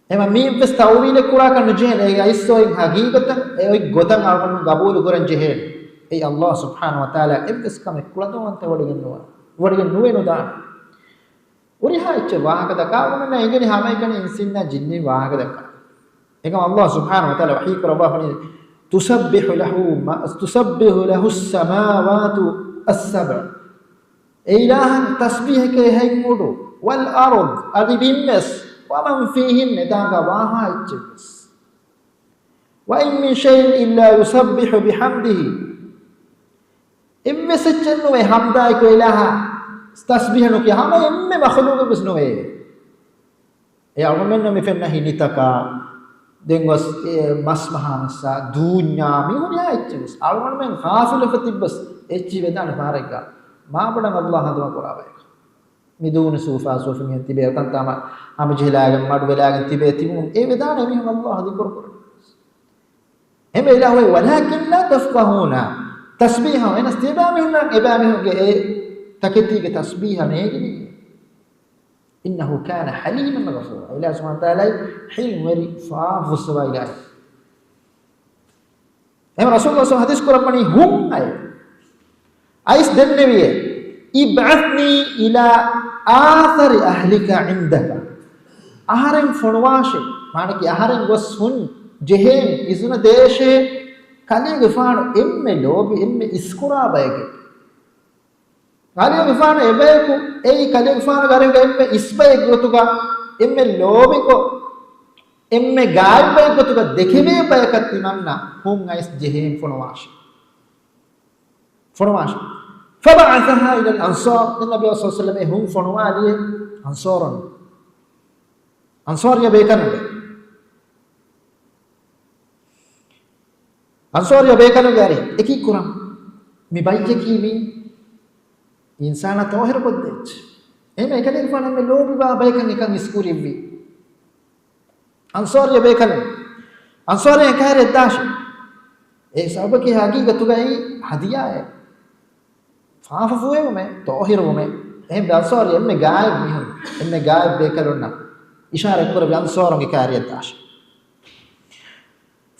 އެމަ މީވެސް ތައުވީލެއް ކުރާކަށް ނުޖެހޭނެ. އެ އައިސް އޮތް ހަގީގަތަށް އެ އޮތް ގޮތަށް އަޅުގަނޑު ގަބޫލު ކުރަން ޖެހޭނެ. އެއީ ﷲ ސުބްޙާނަހޫ ވަތަޢާލާ އެއްވެސް ކަމެއް ކުޅަދުންވަންތަ ވޮޑިގެން ނުވާ، ވޮޑިގެން ނުވެ ނުދާނެ. ހުރިހާ އެއްޗެއް ވާހަކަ ދައްކާ އަޅުގަނޑުމެންނަށް އެނގެނީ ހަމައެކަނި އިންސީންނާ ޖިންނިން ވާހަކަ ދައްކާ. އެކަމަށް ﷲ ސުބްޙާނަހޫ ވަތަޢާލާ ވަޙީ ކުރައްވާފަނީ، تسبح له ما، تسبح له السماوات السبع. އެ އިލާހަށް ތަސްބީޙަކީ ހަތް އުޑު، والأرض، އަދި ބިންވެސް، ومن فيهن، އެތާނގަ ވާހާ އެއްޗެއްވެސް. وإن من شيء إلا يسبح بحمده. އެއްވެސް އެއްޗެއް ނުވޭ ޙަމްދާއެކު އިލާހަށް ތަސްބީޙަ ނުކިޔާ، ހަމަ އެންމެ މަޚްލޫޤެއްވެސް ނުވޭ. އެ އަޅުގަނޑުމެންނަށް މި ފެންނަ ހިނިތަކާ، ދެން ގޮސް އެ މަސް މަހާ މައްސާ، ދޫންޏާ، މި ހުރިހާ އެއްޗެއް ވެސް އަޅުގަނޑުމެން ޣާފިލުވެފަ ތިއްބަސް އެއްޗިހި ވެދާނެ ފަހަރެއްގަ މާބޮޑަށް ﷲ އަށް ދުޢާ ކުރާ ބަޔަކަށް. މި ދޫނި ސޫފާ ސޫފި މީހުން ތިބޭ ކަންތައް ހަމަޖެހިލާގެން މަޑުވެލާގެން ތިބޭ ތިބުމުން އެ ވެދާނެ މީހުން ﷲ އަށް ޛިކުރު ކުރަނީ. އެންމެ އިލާހު ވައި، ولكن لا تفقهون تسبيحهم. އެހެނަސް ތިޔަބައިމީހުންނަށް އެބައިމީހުންގެ އެ ތަކެތީގެ ތަސްބީޙަ ނޭނގެނީ. إنه كان حليما غفورا. އިލާހު ސުބްޙާނަހޫ ވަތަޢާލާ ޙިލްމުވެރި ފާފަފުއްސަވާ އިލާހެއް. އެހެން ރަސޫލު ޙަދީޘް ކުރައްވަނީ ހުން އައެ. އައިސް ދެންނެވިއޭ، ابعثني إلى آثر أهلك عندك. އަހަރެން ފޮނުވާށޭ. މާނަކީ އަހަރެން ގޮސް ހުން ޖެހޭނެ އިޒުނަ ދޭށޭ. ކަލޭގެފާނު އެންމެ ލޯބި އެންމެ އިސްކުރާ ބައެއްގެ. ކަލޭގެފާނު އެބަޔަކު އެއީ ކަލޭގެފާނުގެ އަރިހުގަ އެންމެ އިސްބައެއްގެ ގޮތުގަ އެންމެ ލޯބިކޮށް، އެންމެ ގާތްބައެއްގެ ގޮތުގަ ދެކެވޭ ބަޔަކަށް ތިމަންނަ ހުން އައިސް ޖެހޭން ފޮނުވާށޭ. ފޮނުވާށޭ. فبعثها إلى الأنصار. ދެން ނަބީ ޞައްލަﷲު ޢަލައިހި ވަސައްލަމަ ހުން ފޮނުވާލިއޭ އަންޞާރުން. އަންޞާރިއްޔާ ބޭކަލުން. އަންޞާރިއްޔާ ބޭކަލުންގެ އަރިހަށް އެކީ ކުރަން. މި ބައްޔަކީ މި އިންސާނާ ޠާހިރު ކޮށްދޭ އެއްޗެއް. އެހެން އެކަލޭގެފާނު އެންމެ ލޯބިވާ ބަޔަކަށް އެކަން އިސްކުރެއްވި. އަންޞާރިއްޔާ ބޭކަލުން. އަންޞާރީ އެކައިރިއަށް ދާށޭ. އެ ސަބަބަކީ ހަގީގަތުގައި ހަދިޔާއެއް. ފާފަފުއެވުމެއް، ޠާހިރުވުމެއް. އެހެން އަންޞާރީ އެންމެ ގާތް މީހުން، އެންމެ ގާތް ބޭކަލުންނަށް އިޝާރަތްކުރެއްވި އަންޞާރުންގެ ކައިރިއަށް ދާށޭ.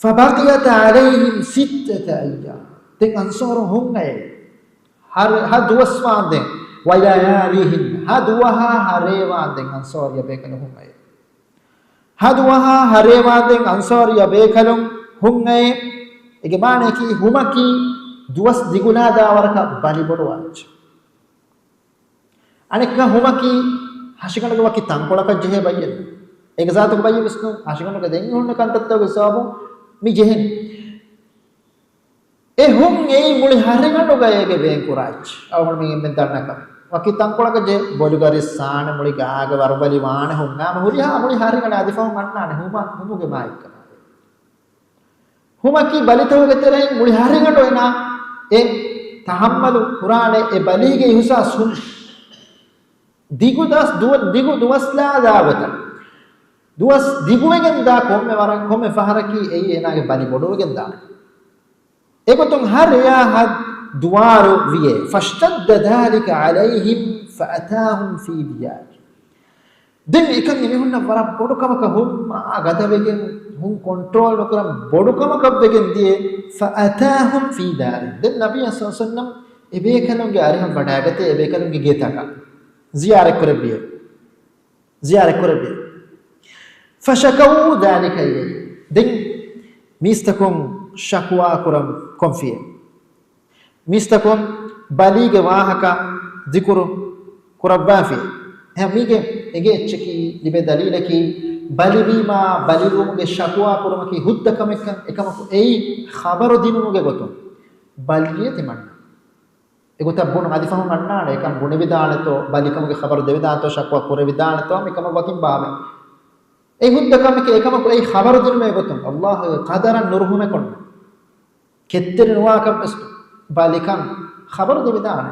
فبقيت عليهم ستة أيام. ދެން އަންޞާރު ހުން އައޭ. ހަ-، ހަ ދުވަސް ވާންދެން. ولياليهن. ހަ ދުވަހާ ހަ ރޭ ވާންދެން އަންޞާރިއްޔާ ބޭކަލުން ހުން އައޭ. ހަ ދުވަހާ ހަ ރޭ ވާންދެން އަންޞާރިއްޔާ ބޭކަލުން ހުން އައޭ. އޭގެ މާނައަކީ ހުމަކީ ދުވަސް ދިގުނާދާވަރަކަށް ބަލި ބޮޑުވާ އެއްޗެއް. އަނެއްކާ ހުމަކީ ހަށިގަނޑުގެ ވަކި ތަންކޮޅަކަށް ޖެހޭ ބައްޔެއް. އޭގެ ޒާތުގެ ބައްޔެއް ވެސް ނޫން. ހަށިގަނޑުގެ ދެން ހުންނަ ކަންތައްތަކުގެ ސަބަބުން މި ޖެހެނީ. އެ ހުން އެއީ މުޅި ހަށިގަނޑުގަ އޭގެ ވޭން ކުރާ އެއްޗެއް. އަޅުގަނޑުމެން އެންމެން ދަންނަ ކަމެއް. ވަކި ތަންކޮޅަކަށް ޖެހޭ ބޮލުގަރި ސާނެ މުޅި ގާގަ ވަރުބަލި ވާނެ ހުންނާމަ ހުރިހާ މުޅި ހަރިގަނޑަށް އަދި ފަހުން އަންނާނެ ހުމަ، ހުމުގެ މާތްކަމާ. ހުމަކީ ބަލިތަކުގެ ތެރެއިން މުޅި ހަރިގަނޑު އޭނާ އެ ތަހައްމަލު ކުރާނެ އެ ބަލީގެ އިހުސާސް ހުން. ދިގު ދަސް ދުވަ-، ދިގު ދުވަސްލާ ދާގޮތަށް. ދުވަސް ދިގުވެގެން ދާ ކޮންމެ ވަރަށް، ކޮންމެ ފަހަރަކީ އެއީ އޭނާގެ ބަލި ބޮޑުވެގެން ދާނެ. އެގޮތުން ހަރު އެއާ ހަ ދުވާރު ވިޔޭ. فاشتد ذلك عليهم فأتاهم في ديارهم. ދެން އެކަން އެމީހުންނަށް ވަރަށް ބޮޑު ކަމަކަށް ހުން މާ ގަދަވެގެން، ހުން ކޮންޓްރޯލް ނުކުރަން ބޮޑު ކަމަކަށް ވެގެން ދިޔަ. فأتاهم في ديارهم. ދެން ނަބިއްޔާ ޞައްލަﷲު ޢަލައިހި ވަސައްލަމަ އެބޭކަލުންގެ އަރިހަށް ވަޑައިގަތޭ، އެބޭކަލުންގެ ގެތަކަށް ޒިޔާރަތް ކުރެއްވިޔޭ. ޒިޔާރަތް ކުރެއްވި. فشكوا ذلك إليه. ދެން މީސްތަކުން ޝަކުވާ ކުރަން ކޮންފިޔޭ. މީސްތަކުން ބަލީގެ ވާހަކަ ޛިކުރު ކުރައްވާފި. އެހެން މީގެ އެނގޭ އެއްޗަކީ، ލިބޭ ދަލީލަކީ، ބަލިވީމާ ބަލިވުމުގެ ޝަކުވާ ކުރުމަކީ ހުއްދަ ކަމެއްކަން، އެކަމަކު އެއީ ޚަބަރު ދިނުމުގެ ގޮތުން ބަލިއޭ ތިމަންނަ. އެގޮތަށް ބުނުން އަދި ފަހުން އަންނާނެ، އެކަން ބުނެވިދާނެތޯ، ބަލިކަމުގެ ޚަބަރު ދެވިދާނެތޯ، ޝަކުވާ ކުރެވިދާނެތޯ، މިކަމަށް ވަކިން ބާވެ. އެ ހުއްދަ ކަމެކޭ، އެކަމަކު އެއީ ޚަބަރު ދިނުމޭ ގޮތުން، ﷲ ގެ ޤަދަރަށް ނުރުހުމެކޮށް، ކެތްތެރި ނުވާކަށް ވެސް ބަލިކަން ޚަބަރު ދެވިދާނެ.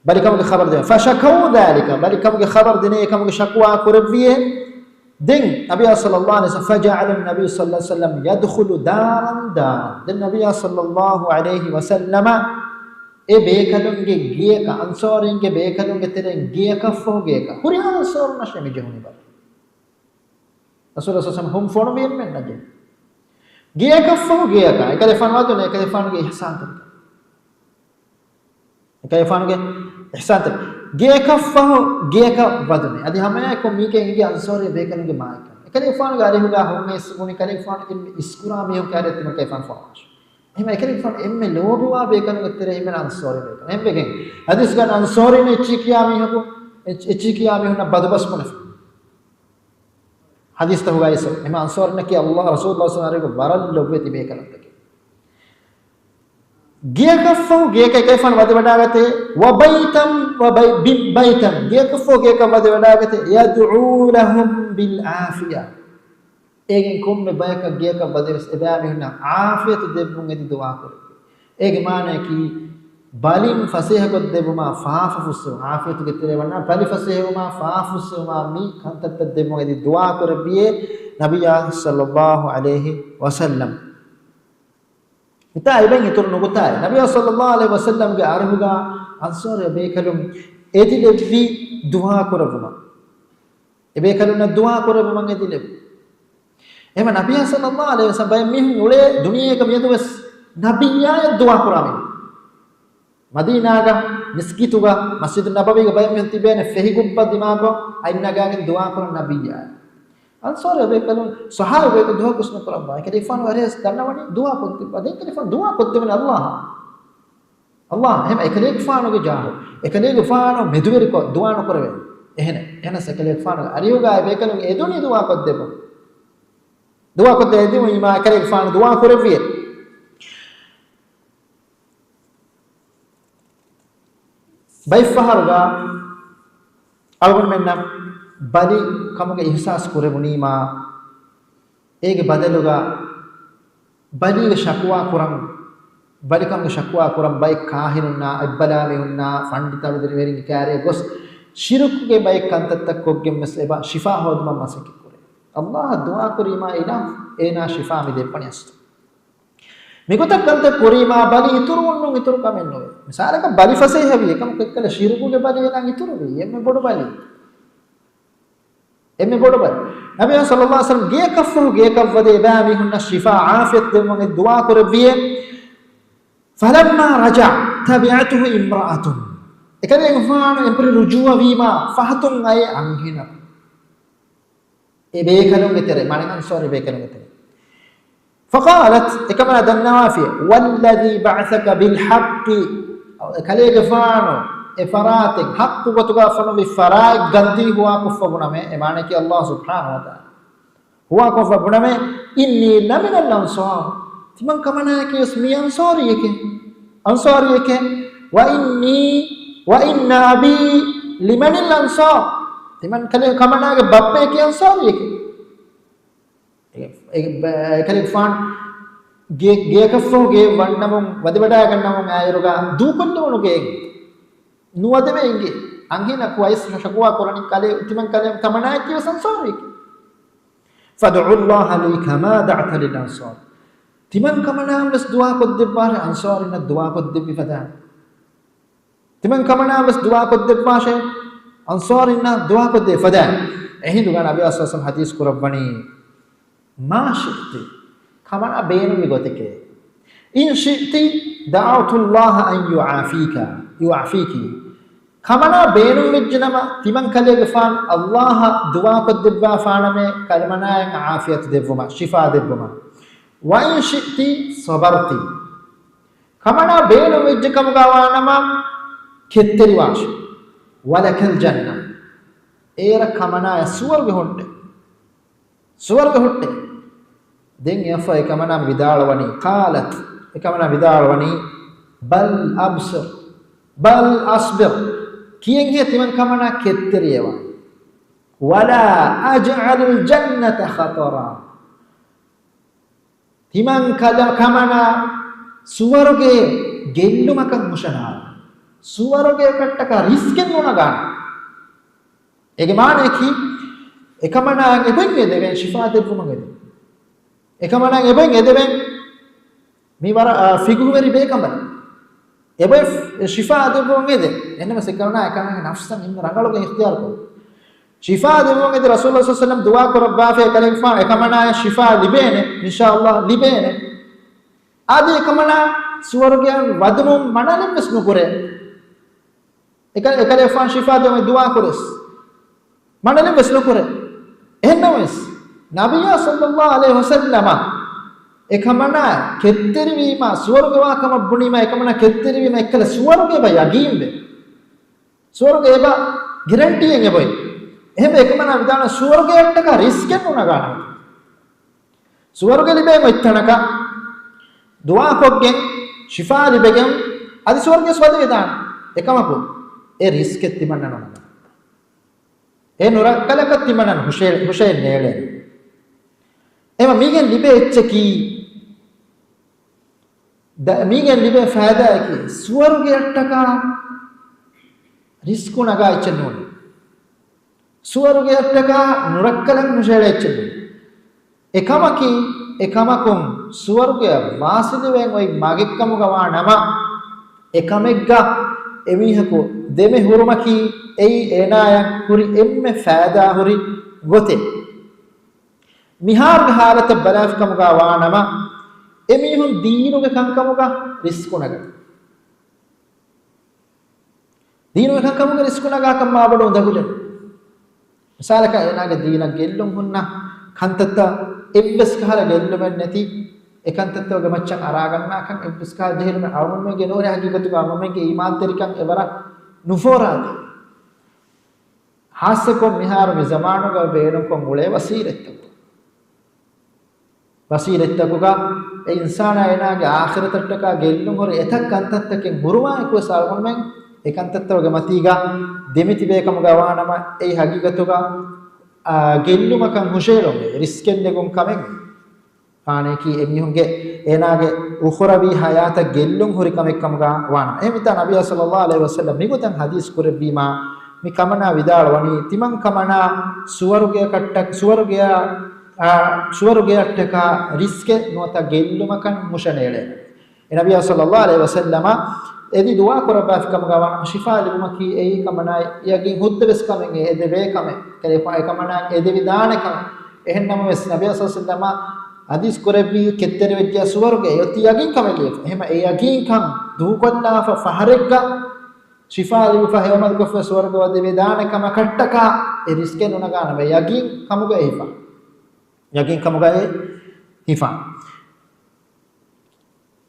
ބަލިކަމުގެ ޚަބަރު ދެވި. فشكوا ذلك، ބަލިކަމުގެ ޚަބަރު ދިނޭ އެކަމުގެ ޝަކުވާ ކުރެއްވިޔޭ. ދެން ނަބިއްޔާ ޞައްލަﷲު ޢަލައިހި ވަސައްލަމަ، فجعل النبي صلى الله عليه وسلم يدخل دارا دارا. ދެން ނަބިއްޔާ ޞައްލަﷲު ޢަލައިހި ވަސައްލަމަ އެ ބޭކަލުންގެ ގެޔަކަށް، އަންޞާރީންގެ ބޭކަލުންގެ ތެރެއިން ގެޔަކަށްފަހު ގެޔަކަށް، ހުރިހާ އަންޞާރުންނަށޭ މި ޖެހުނީ ބަލި. ރަސޫލާ ޞައްލަﷲު ޢަލައިހި ވަސައްލަމަ ހުން ފޮނުވި އެންމެންނަށް ޖެހުނީ. ގެޔަކަށްފަހު ގެޔަކަށް، އެކަލޭގެފާނު ވަދެ، އެކަލޭގެފާނުގެ އިޙްސާންތެރިކަން. އެކަލޭގެފާނުގެ އިޙްސާންތެރި. ގެޔަކަށްފަހު ގެޔަކަށް ވަދެ. އަދި ހަމައެކަނި މީގެ އެނގި އަންޞާރީ ބޭކަލުންގެ މާތްކަން. އެކަލޭގެފާނުގެ އަރިހުގަ ހުން އިސް ބުނި، އެކަލޭގެފާނު އެންމެ އިސްކުރާ މީހުން ކައިރިއަށް ތިމަން ކަލޭގެފާނު ފޮނުވާށި. އެހެން އެކަލޭގެފާނު އެންމެ ލޯބިވާ ބޭކަލުންގެ ތެރޭ ހިމެނޭ އަންޞާރީ ބޭކަލުން. އެހެންވެގެން ޙަދީޘްގަ އަންޞާރީން އެއްޗިހި ކިޔާ މީހަކު، އެއްޗިހި ކިޔާ މީހުންނަށް ބަދުބަސް ބުނެފަ. ޙަދީޘްތަކުގައި އެހެން އަންޞާރީންނަކީ ﷲ ރަސޫލު ޞައްލަﷲު ޢަލައިހި ވަސައްލަމަ ވަރަށް ލޯބިވެތި ބޭކަލުންތަކެއް. ގެޔަކަށްފަހު ގެޔަކަށް އެކަލޭގެފާނު ވަދެ ވަޑައިގަތޭ، وبيتا وبي-، بي-، بيتا، ގެޔަކަށްފަހު ގެޔަކަށް ވަދެ ވަޑައިގަތޭ، يدعو لهم بالعافية. އޭގެން ކޮންމެ ބަޔަކަށް ގެޔަކަށް ވަދެވެސް އެބައިމީހުންނަށް ޢާފިޔަތު ދެއްވުން އެދި ދުޢާ ކުރެއްވި. އޭގެ މާނައަކީ، ބަލިން ފަސޭހަކޮށްދެއްވުމާ ފާފަ ފުއްސެވުމާ، ޢާފިޔަތުގެ ތެރޭ ވަންނާ ބަލި ފަސޭހަވުމާ ފާފަ ފުއްސެވުމާ މި ކަންތައްތައް ދެއްވުން އެދި ދުޢާ ކުރެއްވިޔޭ ނަބިއްޔާ ޞައްލަﷲު ޢަލައިހި ވަސައްލަމަ. މިތާ އެބައިން އިތުރު ނުކުތާއެއް. ނަބިއްޔާ ޞައްލަﷲު ޢަލައިހި ވަސައްލަމަގެ އަރިހުގަ އަންޞާރީ ބޭކަލުން އެދިލެއްވި ދުޢާ ކުރެއްވުމަށް. އެބޭކަލުންނަށް ދުޢާ ކުރެއްވުމަށް އެދިލެއްވި. އެހެން ނަބިއްޔާ ޞައްލަﷲު ޢަލައިހި ވަސައްލަމަ ބައެއް މީހުން އުޅޭ ދުނިޔޭގަ މިއަދުވެސް ނަބިއްޔާއަށް ދުޢާ ކުރާ މީހުން. މަދީނާގަ މިސްކިތުގަ މަސްޖިދު ނަބަވީގަ ބައެއް މީހުން ތިބޭނެ ފެހި ގުއްބަ ދިމާކޮށް އަތް ނަގާގެން ދުޢާ ކުރަން ނަބިއްޔާއަށް. އަންޞާރީ ބޭކަލުން، ޞަޙާބީ ބޭކަލުން ދުޢާ ކުރި ކުރައްވާ. އެކަލޭގެފާނު އަރިހަށް ދަންނަވަނީ ދުޢާ ކޮށްދެއްވާ. ދެން އެކަލޭގެފާނު ދުޢާ ކޮށްދެވުނީ ﷲ އަށް. ﷲ އަށް. އެހެން އެކަލޭގެފާނުގެ ޖާހު، އެކަލޭގެފާނު މެދުވެރިކޮށް ދުޢާ ނުކުރެވޭ. އެހެނެއް. އެހެނަސް އެކަލޭގެފާނުގެ އަރިހުގައި ބޭކަލުން އެދުނީ ދުޢާ ކޮށްދެއްވުން. ދުޢާ ކޮށްދެއްވުމަށް އެކަލޭގެފާނު ދުޢާ ކުރެއްވިއޭ. ބައެއްފަހަރުގަ އަޅުގަނޑުމެންނަށް ބަލި ކަމުގެ އިޙްސާސް ކުރެވުނީމާ، އޭގެ ބަދަލުގަ ބަލީގެ ޝަކުވާ ކުރަން، ބަލިކަމުގެ ޝަކުވާ ކުރަން ބައެއް ކާހިނުންނާ، އެއްބަލާމީހުންނާ، ފަންޑިތަ ވެރިން ކާރޭ ގޮސް، ޝިރުކުގެ ބައެއް ކަންތައްތައް ކޮށްގެން ވެސް އެބަ ޝިފާ ހޯދުމަށް މަސައްކަތް ކުރޭ. ﷲ އަށް ދުޢާ ކުރީމާ އޭނާ، އޭނާ ޝިފާ މި ދެއްވަނީ އަސްލު. މިގޮތަށް ކަންތައް ކުރީމާ ބަލި އިތުރުވުން އިތުރު ކަމެއް ނުވޭ. މިސާލަކަށް ބަލި ފަސޭހަވީ އެކަމަކު އެއްކަލަ ޝިރުކުގެ ބަލި އޭނާ އިތުރުވީ. އެންމެ ބޮޑު ބަލި. އެންމެ ބޮޑު ބަލި. ނަބިއްޔާ ޞައްލަﷲު ޢަލައިހި ވަސައްލަމަ ގެޔަކަށްފަހު ގެޔަކަށް ވަދެ އެބައިމީހުންނަށް ޝިފާ ޢާފިޔަތު ދެއްވުމަށް ދުޢާ ކުރެއްވިއޭ. فلما رجع تبعته امرأة. އެކަލޭގެފާނު އެނބުރި ރުޖޫޢަވީމާ ފަހަތުން އައި އަންހެނަކު. އެ ބޭކަލުންގެ ތެރެ، މާނަ އަންޞާރީ ބޭކަލުންގެ ތެރެ. فقالت، އެކަމަނާ ދަންނަވާފި، والذي بعثك بالحق، އެކަލޭގެފާނު އެ ފަރާތެއް ޙައްޤު ގޮތުގަ ފޮނުވި ފަރާތް ގަންދީ ހުވާކޮށްފަ ބުނަމޭ، އެ މާނައަކީ ﷲ ސުބްޙާނަހޫ ވަތަޢާލާ ހުވާކޮށްފަ ބުނަމޭ، إني لمن الأنصار، ތިމަން ކަމަނާއަކީވެސް މީ އަންޞާރީއެކޭ، އަންޞާރީއެކޭ، وإني وإن أبي لمن الأنصار؟ ތިމަން ކަލޭ ކަމަނާގެ ބައްޕަޔަކީ އަންޞާރީއެކޭ. އެ، އެ، ބަ-، އެކަލޭގެފާން ގެ-، ގެޔަކަށްފަހު ގެ ވަންނަމުން ވަދެވަޑައިގަންނަމުން އާއިރުގަ ދޫކޮށްލެވުނު ގެއެއް ނުވަދެވޭ އިނގޭ. އަންހެނަކު އައިސް ޝަކުވާ ކުރަނީ ކަލޭ، ތިމަން ކަލޭ ކަމަނާއަކީ ވެސް އަންޞާރީއެކޭ. فادع الله لي كما دعوت للأنصار. ތިމަން ކަމަނާއަށް ވެސް ދުޢާ ކޮށްދެއްވާށޭ، އަންޞާރީންނަށް ދުޢާ ކޮށްދެއްވި ފަދައިން. ތިމަން ކަމަނާއަށް ވެސް ދުޢާ ކޮށްދެއްވާށޭ، އަންޞާރީންނަށް ދުޢާ ކޮށްދޭ ފަދައިން. އެހިނދުގަ ނަބިއްޔާ ޞައްލަﷲު ޢަލައިހި ވަސައްލަމަ ޙަދީޘް ކުރައްވަނީ، ما شئت، ކަމަނާ ބޭނުންވި ގޮތެކޭ. إن شئت دعوت الله أن يعافيك، يعافيك. ކަމަނާ ބޭނުންވެއްޖެނަމަ، ތިމަން ކަލޭގެފާން ﷲ އަށް ދުޢާ ކޮށްދެއްވާފާނަމޭ، ކަމަނާއަށް ޢާފިޔަތު ދެއްވުމަށް، ޝިފާ ދެއްވުމަށް. وإن شئت صبرت. ކަމަނާ ބޭނުންވެއްޖެ ކަމުގަ ވާނަމަ، ކެތްތެރިވާށޭ. ولك الجنة. އޭރަށް ކަމަނާޔަށް ސުވަރުގެ ހުއްޓޭ. ސުވަރުގެ ހުއްޓޭ. ދެން އެއަށްފަހު އެކަމަނާ ވިދާޅުވަނީ، قالت، އެކަމަނާ ވިދާޅުވަނީ، بل أبصر، بل أصبر، ކިޔެންހޭ ތިމަން ކަމަނާ ކެތްތެރިއެވާނެ. ولا أجعل الجنة خطرا. ތިމަން ކަލަ-، ކަމަނާ ސުވަރުގެ ގެއްލުމަކަށް ހުށަނާޅަ. ސުވަރުގެއަކަށްޓަކާ ރިސްކެއް ނުނަގާނަން. އޭގެ މާނައަކީ، އެކަމަނާއަށް އެބައިން އެދެވެން ޝިފާ ދެއްވުމަށް އެދެ. އެކަމަނާއަށް އެބައިން އެދެވެން މި ވަރަށް، އާ، ފިގުހުވެރި ބޭކަނބަލެއް. އެބައި ޝިފާ ދެއްވުމަށް އެދެ. އެހެންނަމަވެސް އެކަމަނާ އެކަމަނާގެ ނަފްސަށް އެންމެ ރަނގަޅުގެ އިޚްތިޔާރު ކޮށް. ޝިފާ ދެއްވުމަށް އެދި ރަސޫލު ޞައްލަﷲު ޢަލައިހި ވަސައްލަމަ ދުޢާ ކުރައްވާފަ އެކަލޭގެފާނު އެކަމަނާޔަށް ޝިފާ ލިބޭނެ، އިންޝާﷲ ލިބޭނެ. އަދި އެކަމަނާ ސުވަރުގެއަށް ވަދުމުން މަނަލެއް ވެސް ނުކުރޭ. އެކަ-، އެކަލޭފާން ޝިފާ ދެވުމަށް ދުޢާ ކުރެސް މަނަލެއް ވެސް ނުކުރޭ. އެހެންނަމަވެސް، ނަބިއްޔާ ޞައްލަﷲު ޢަލައިހި ވަސައްލަމަ އެކަމަނާ ކެތްތެރިވީމާ، ސުވަރުގެ ވާ ކަމަށް ބުނީމާ، އެކަމަނާ ކެތްތެރިވީމާ އެއްކަލަ ސުވަރުގެ އެބަ ޔަގީންވޭ. ސުވަރުގެ އެބަ ގެރެންޓީއެއް އެބައޮތް. އެހެންވެ އެކަމަނާ ވިދާޅުވި ސުވަރުގެއަށްޓަކާ ރިސްކެއް ނުނަގާނަން. ސުވަރުގެ ލިބޭ އޮތްތަނަކަށް ދުޢާކޮށްގެން، ޝިފާ ލިބެގެން، އަދި ސުވަރުގެ ވަދެވިދާނެ. އެކަމަކު، އެ ރިސްކެއް ތިމަންނަ ނުނަގާނަން. އެ ނުރައްކަލަކަށް ތިމަންނަ ހުށައެ-، ހުށައެއް ނޭޅޭނެ. އެމަ މީގެން ލިބޭ އެއްޗަކީ، ދ-، މީގެން ލިބޭ ފައިދާއަކީ، ސުވަރުގެއަށްޓަކާ ރިސްކު ނަގާ އެއްޗެއް ނޫން. ސުވަރުގެއަށްޓަކާ ނުރައްކަލަން ހުށައެޅޭ އެއްޗެއް ނޫން. އެކަމަކީ، އެކަމަކުން ސުވަރުގެއަށް ވާސިލުވެން އޮތް މަގެއްކަމުގަ ވާ ނަމަ، އެކަމެއްގަ އެމީހަކު ދެމެ ހުރުމަކީ، އެއީ އޭނާޔަށް ހުރި އެންމެ ފައިދާ ހުރި ގޮތެއް. މިހާރުގެ ހާލަތަށް ބަލާފިކަމުގަ ވާ ނަމަ، އެމީހުން ދީނުގެ ކަންކަމުގަ ރިސްކު ނަގަނީ. ދީނުގެ ކަންކަމުގަ ރިސްކު ނަގާކަށް މާބޮޑު އުނދަގުލެއް. މިސާލަކަށް، އޭނާގެ ދީނަށް ގެއްލުން ހުންނަ ކަންތައްތައް، އެއްވެސް ކަހަލަ ގެއްލުމެއް ނެތި، އެ ކަންތައްތަކުގެ މައްޗަށް އަރާގަންނާކަން، އެއްވެސް ކަހަލަ ޖެހިލުމެއް އަޅުގަނޑުމެންގެ ނޫނޭ. ހަގީގަތުގަ އަޅުގަނޑުމެންގެ އީމާންތެރިކަން އެވަރަށް ނުފޯރާތީ. ހާއްސަކޮށް މިހާރު މި ޒަމާނުގަ ބޭނުންކޮށް އުޅޭ ވަސީލަތްތަކު. ވަސީލަތްތަކުގަ އެ އިންސާނާ އޭނާގެ އާޚިރަތަށްޓަކާ ގެއްލުން ހުރި އެތައް ކަންތައްތަކެއް ހުރުމާއެކުވެސް އަޅުގަނޑުމެން އެ ކަންތައްތަކުގެ މަތީގަ ދެމިތިބޭ ކަމުގަ ވާނަމަ، އެއީ ހަގީގަތުގަ، އާ، ގެއްލުމަކަށް ހުށައެޅުން، ރިސްކެއް ނެގުން ކަމެއް. މާނައަކީ އެމީހުންގެ އޭނާގެ އުޚުރަވީ ޙަޔާތަށް ގެއްލުން ހުރި ކަމެއް ކަމުގަ ވާނަމަ. އެހެންވީތާ ނަބިއްޔާ ޞައްލަﷲު ޢަލައިހި ވަސައްލަމް މިގޮތަށް ޙަދީޘް ކުރެއްވީމާ، މި ކަމަނާ ވިދާޅުވަނީ، ތިމަން ކަމަނާ ސުވަރުގެއަކަށްޓަ-، ސުވަރުގެއަށް، އާ، ސުވަރުގެއަށްޓަކާ ރިސްކެއް ނުވަތަ ގެއްލުމަކަށް ހުށަނޭޅޭ. އެ ނަބިއްޔާ ޞައްލަﷲު ޢަލައިހި ވަސައްލަމަށް އެދި ދުޢާ ކުރައްވާފި ކަމުގަ ވާނަމަ، ޝިފާ ލިބުމަކީ އެއީ ކަމަނާ ޔަގީން ހުއްދަވެސް ކަމެއް، އެ އެދެވޭ ކަމެއް. ކަލޭފާނު އެ ކަމަނާ އެދެވިދާނެ ކަމެއް. އެހެން ނަމަވެސް، ނަބިއްޔާ ޞައްލަﷲު ޢަލައިހި ވަސައްލަމަށް ޙަދީޘް ކުރެއްވީ ކެތްތެރިވެއްޖެޔާ ސުވަރުގެ އޮތީ ޔަގީން ކަމެއް ލިބިފަ. އެހެމަ އެ ޔަގީންކަން ދޫކޮށްލާފަ ފަހަރެއްގަ ޝިފާ ލިބިފަ ހެޔޮމަދުކޮށްފަ ސުވަރުގެ ވަދެވިދާނެ ކަމަކަށްޓަކާ އެ ރިސްކެއް ނުނަގާނަމޭ، ޔަގީން ކަމުގައި ހިފާ. ޔަގީން ކަމުގައި ހިފާ.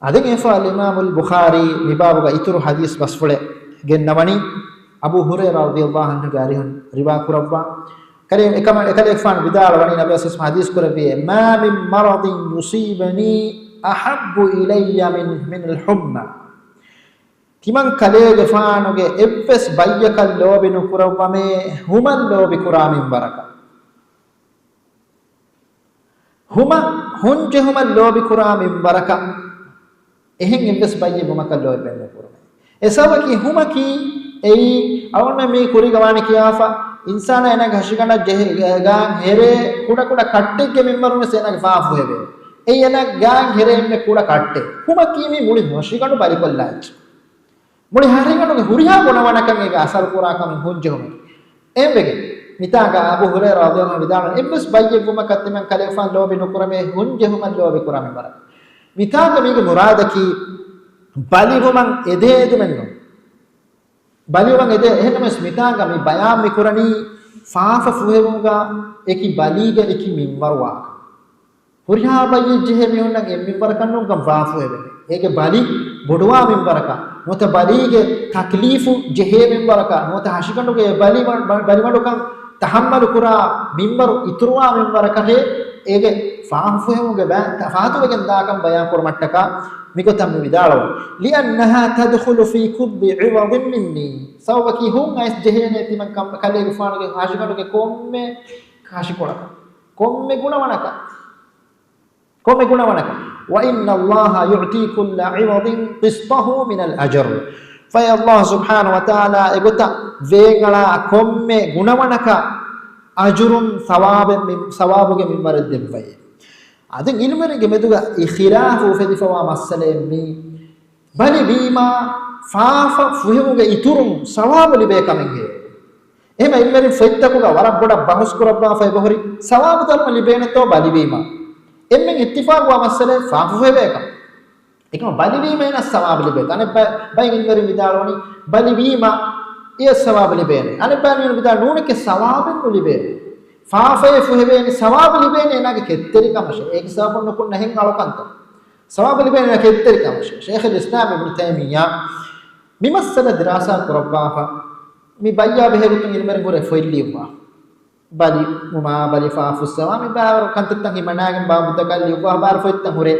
އަދި އެފާ އަލްއިމާމުލް ބުޚާރީ މިބާބުގަ އިތުރު ޙަދީޘް ބަސްފުޅެއް ގެންނަވަނީ، އަބޫ ހުރައިރާ ރަޟިޔަﷲު ޢަންހުގެ އަރިހުން ރިވާ ކުރައްވާ. ކަލޭ އެކަމަ-، އެކަލޭގެފާނު ވިދާޅުވަނީ، ނަބިއްޔާ ޞައްލަﷲު ޢަލައިހި ވަސައްލަމަ ޙަދީޘް ކުރެއްވިއޭ، ما من مرض يصيبني أحب إلي من، من الحمى. ތިމަން ކަލޭގެފާނުގެ އެއްވެސް ބައްޔަކަށް ލޯބި ނުކުރައްވަމޭ، ހުމަށް ލޯބި ކުރާ މިންވަރަކަށް. ހުމަށް ހުން ޖެހުމަށް ލޯބި ކުރާ މިންވަރަކަށް އެހެން އެއްވެސް ބައްޔެއް ވުމަކަށް ލޯބި ނުކުރުމޭ. އެ ސަބަބަކީ ހުމަކީ އެއީ އަޅުގަނޑުމެން މީ ކުރީގަ ވާނީ ކިޔާފަ، އިންސާނާ އޭނާގެ ހަށިގަނޑަށް ޖެހޭ ގާން ހެރޭ ކުޑަކުޑަ ކައްޓެއްގެ މިންވަރުން ވެސް އޭނާގެ ފާފަ ފުހެވޭ. އެއީ އޭނާ ގާން ހެރޭ އެންމެ ކުޑަ ކައްޓެއް. ހުމަކީ މީ މުޅި ހަށިގަނޑު ބަލިކޮށްލާ އެއްޗެއް. މުޅި ހަށިގަނޑުގެ ހުރިހާ ގުނަވަނަކަށް އޭގެ އަސަރު ކުރާ ކަމެއް ހުން ޖެހުމަކީ. އެހެންވެގެން މިތާގަ އަބޫ ހުރައިރާ ރަޟިޔަﷲ ޢަންހު ވިދާޅުވަނީ، އެއްވެސް ބައްޔެއް ވުމަކަށް ތިމަން ކަލޭގެފާނު ލޯބި ނުކުރަމޭ، ހުން ޖެހުމަށް ލޯބި ކުރާ މިންވަރަކަށް. މިތާގަ މީގެ މުރާދަކީ ބަލިވުމަށް އެދޭ އެދުމެއް ނޫން. ބަލިވުމަށް އެދޭ. އެހެންނަމަވެސް މިތާގަ މި ބަޔާން މި ކުރަނީ ފާފަ ފުހެވުމުގަ އެކި ބަލީގެ އެކި މިންވަރު ވާކަން. ހުރިހާ ބައްޔެއް ޖެހޭ މީހުންނަށް އެއް މިންވަރަކަށް ނޫންކަން ފާފަ ފުހެވޭ. އޭގެ ބަލި ބޮޑުވާ މިންވަރަކަށް، ނުވަތަ ބަލީގެ ތަކްލީފު ޖެހޭ މިންވަރަކަށް، ނުވަތަ ހަށިގަނޑުގެ ބަލި، ބަ-، ބަ-، ބަލިމަޑުކަން ތަހައްމަލު ކުރާ މިންވަރު އިތުރުވާ މިންވަރަކަށޭ އޭގެ ފާފަ ފުހެވުމުގެ ބައި ތަފާތުވެގެން ދާކަން ބަޔާން ކުރުމަށްޓަކާ މިގޮތަށް މި ވިދާޅުވަނީ. لِأَنَّهَا تَدْخُلُ فِي كُلِّ عِوَضٍ مِنِّي. ސަބަބަކީ ހުން އައިސް ޖެހޭނެ ތިމަން ކަމް-، ކަލޭގެފާނުގެ ހަށިގަނޑުގެ ކޮންމެ ކަށިކޮޅަކަށް، ކޮންމެ ގުނަވަނަކަށް، ކޮންމެ ގުނަވަނަކަށް. وَإِنَّ اللَّهَ يُعْطِي كُلَّ عِوَضٍ قِسْطَهُ مِنَ الْأَجْرِ. ފަހެ ﷲ ސުބްޙާނަހޫ ވަތަޢާލާ އެގޮތަށް ވޭނގަޅާ ކޮންމެ ގުނަވަނަކަށް އަޖުރުން ސަވާބެއް މި-، ސަވާބުގެ މިންވަރެއް ދެއްވައޭ. އަދި އިލްމުވެރިންގެ މެދުގަ އިޚްތިލާފު އުފެދިފަވާ މައްސަލައެއް މީ. ބަލި ވީމާ ފާފަ ފުހެވުމުގެ އިތުރުން ސަވާބު ލިބޭ ކަމެއް ހޭ. އެހެން އިލްމުވެރިން ފޮތްތަކުގަ ވަރަށް ބޮޑަށް ބަހުސް ކުރައްވާފަ އެބަހުރި، ސަވާބު ދަރުމަ ލިބޭނެތޯ ބަލިވީމާ. އެންމެން އިއްތިފާގުވާ މައްސަލައެއް ފާފަ ފުހެވޭ ކަމަށް. އެކަމަ ބަލިވީމަ އޭނަ ސަވާބު ލިބޭ. އަނެއް ބަ-، ބައި އިލްމުވެރިން ވިދާޅުވަނީ ބަލިވީމަ އެ ސަވާބު ލިބޭނެ. އަނެއް ބައި އިލްމުވެރިން ވިދާޅު ނޫނެކޭ ސަވާބެއް ނުލިބޭ. ފާފައެއް ފުހެވޭނެ ސަވާބު ލިބޭނެ އޭނާގެ ކެތްތެރިކަމަށޭ. އޭގެ ސަބަބުން ނުކުންނަ ހެން އަޅުކަންތައް. ސަވާބު ލިބޭނެ ކެތްތެރިކަމަށޭ. ޝޭޚުލް އިސްލާމް އިބްނު ތައިމިއްޔާ މި މައްސަލަ ދިރާސާ ކުރައްވާފަ، މި ބައްޔާ ބެހޭގޮތުން އިލްމުވެރިން ހުރެ ފޮތް ލިޔުއްވާ. ބަލި ވުމާ، ބަލި ފާފަ ފުއްސަވާ، މި ބާރު ކަންތައްތައް ހިމަނާގެން ބާބުތަކަށް ލިޔުއްވާ ބާރު ފޮތްތައް ހުރޭ.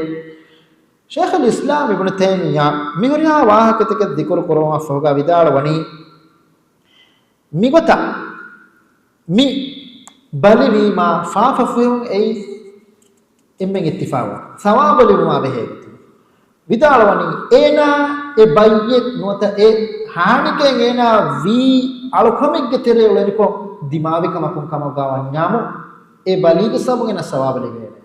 ޝޭޚުލް އިސްލާމް އިބްނު ތައިމިއްޔާ މި ހުރިހާ ވާހަކަތަކެއް ޛިކުރު ކުރުމަށްފަހުގަ ވިދާޅުވަނީ، މިގޮތަށް މި ބަލިވީމާ ފާފަ ފުހެވުން އެއީ އެންމެން އިއްތިފާގު ސަވާބު ލިބުމާ ބެހޭ ގޮތުން ވިދާޅުވަނީ، އޭނާ އެ ބައްޔެއް ނުވަތަ އެ ހާނިކައެއް އޭނާ ވީ އަޅުކަމެއްގެ ތެރޭ އުޅެނިކޮށް، ދިމާވި ކަމަކުން ކަމަށްގާ ވަންޏާމު، އެ ބަލީގެ ސަބަބުން އޭނަ ސަވާބު ލިބޭނެ.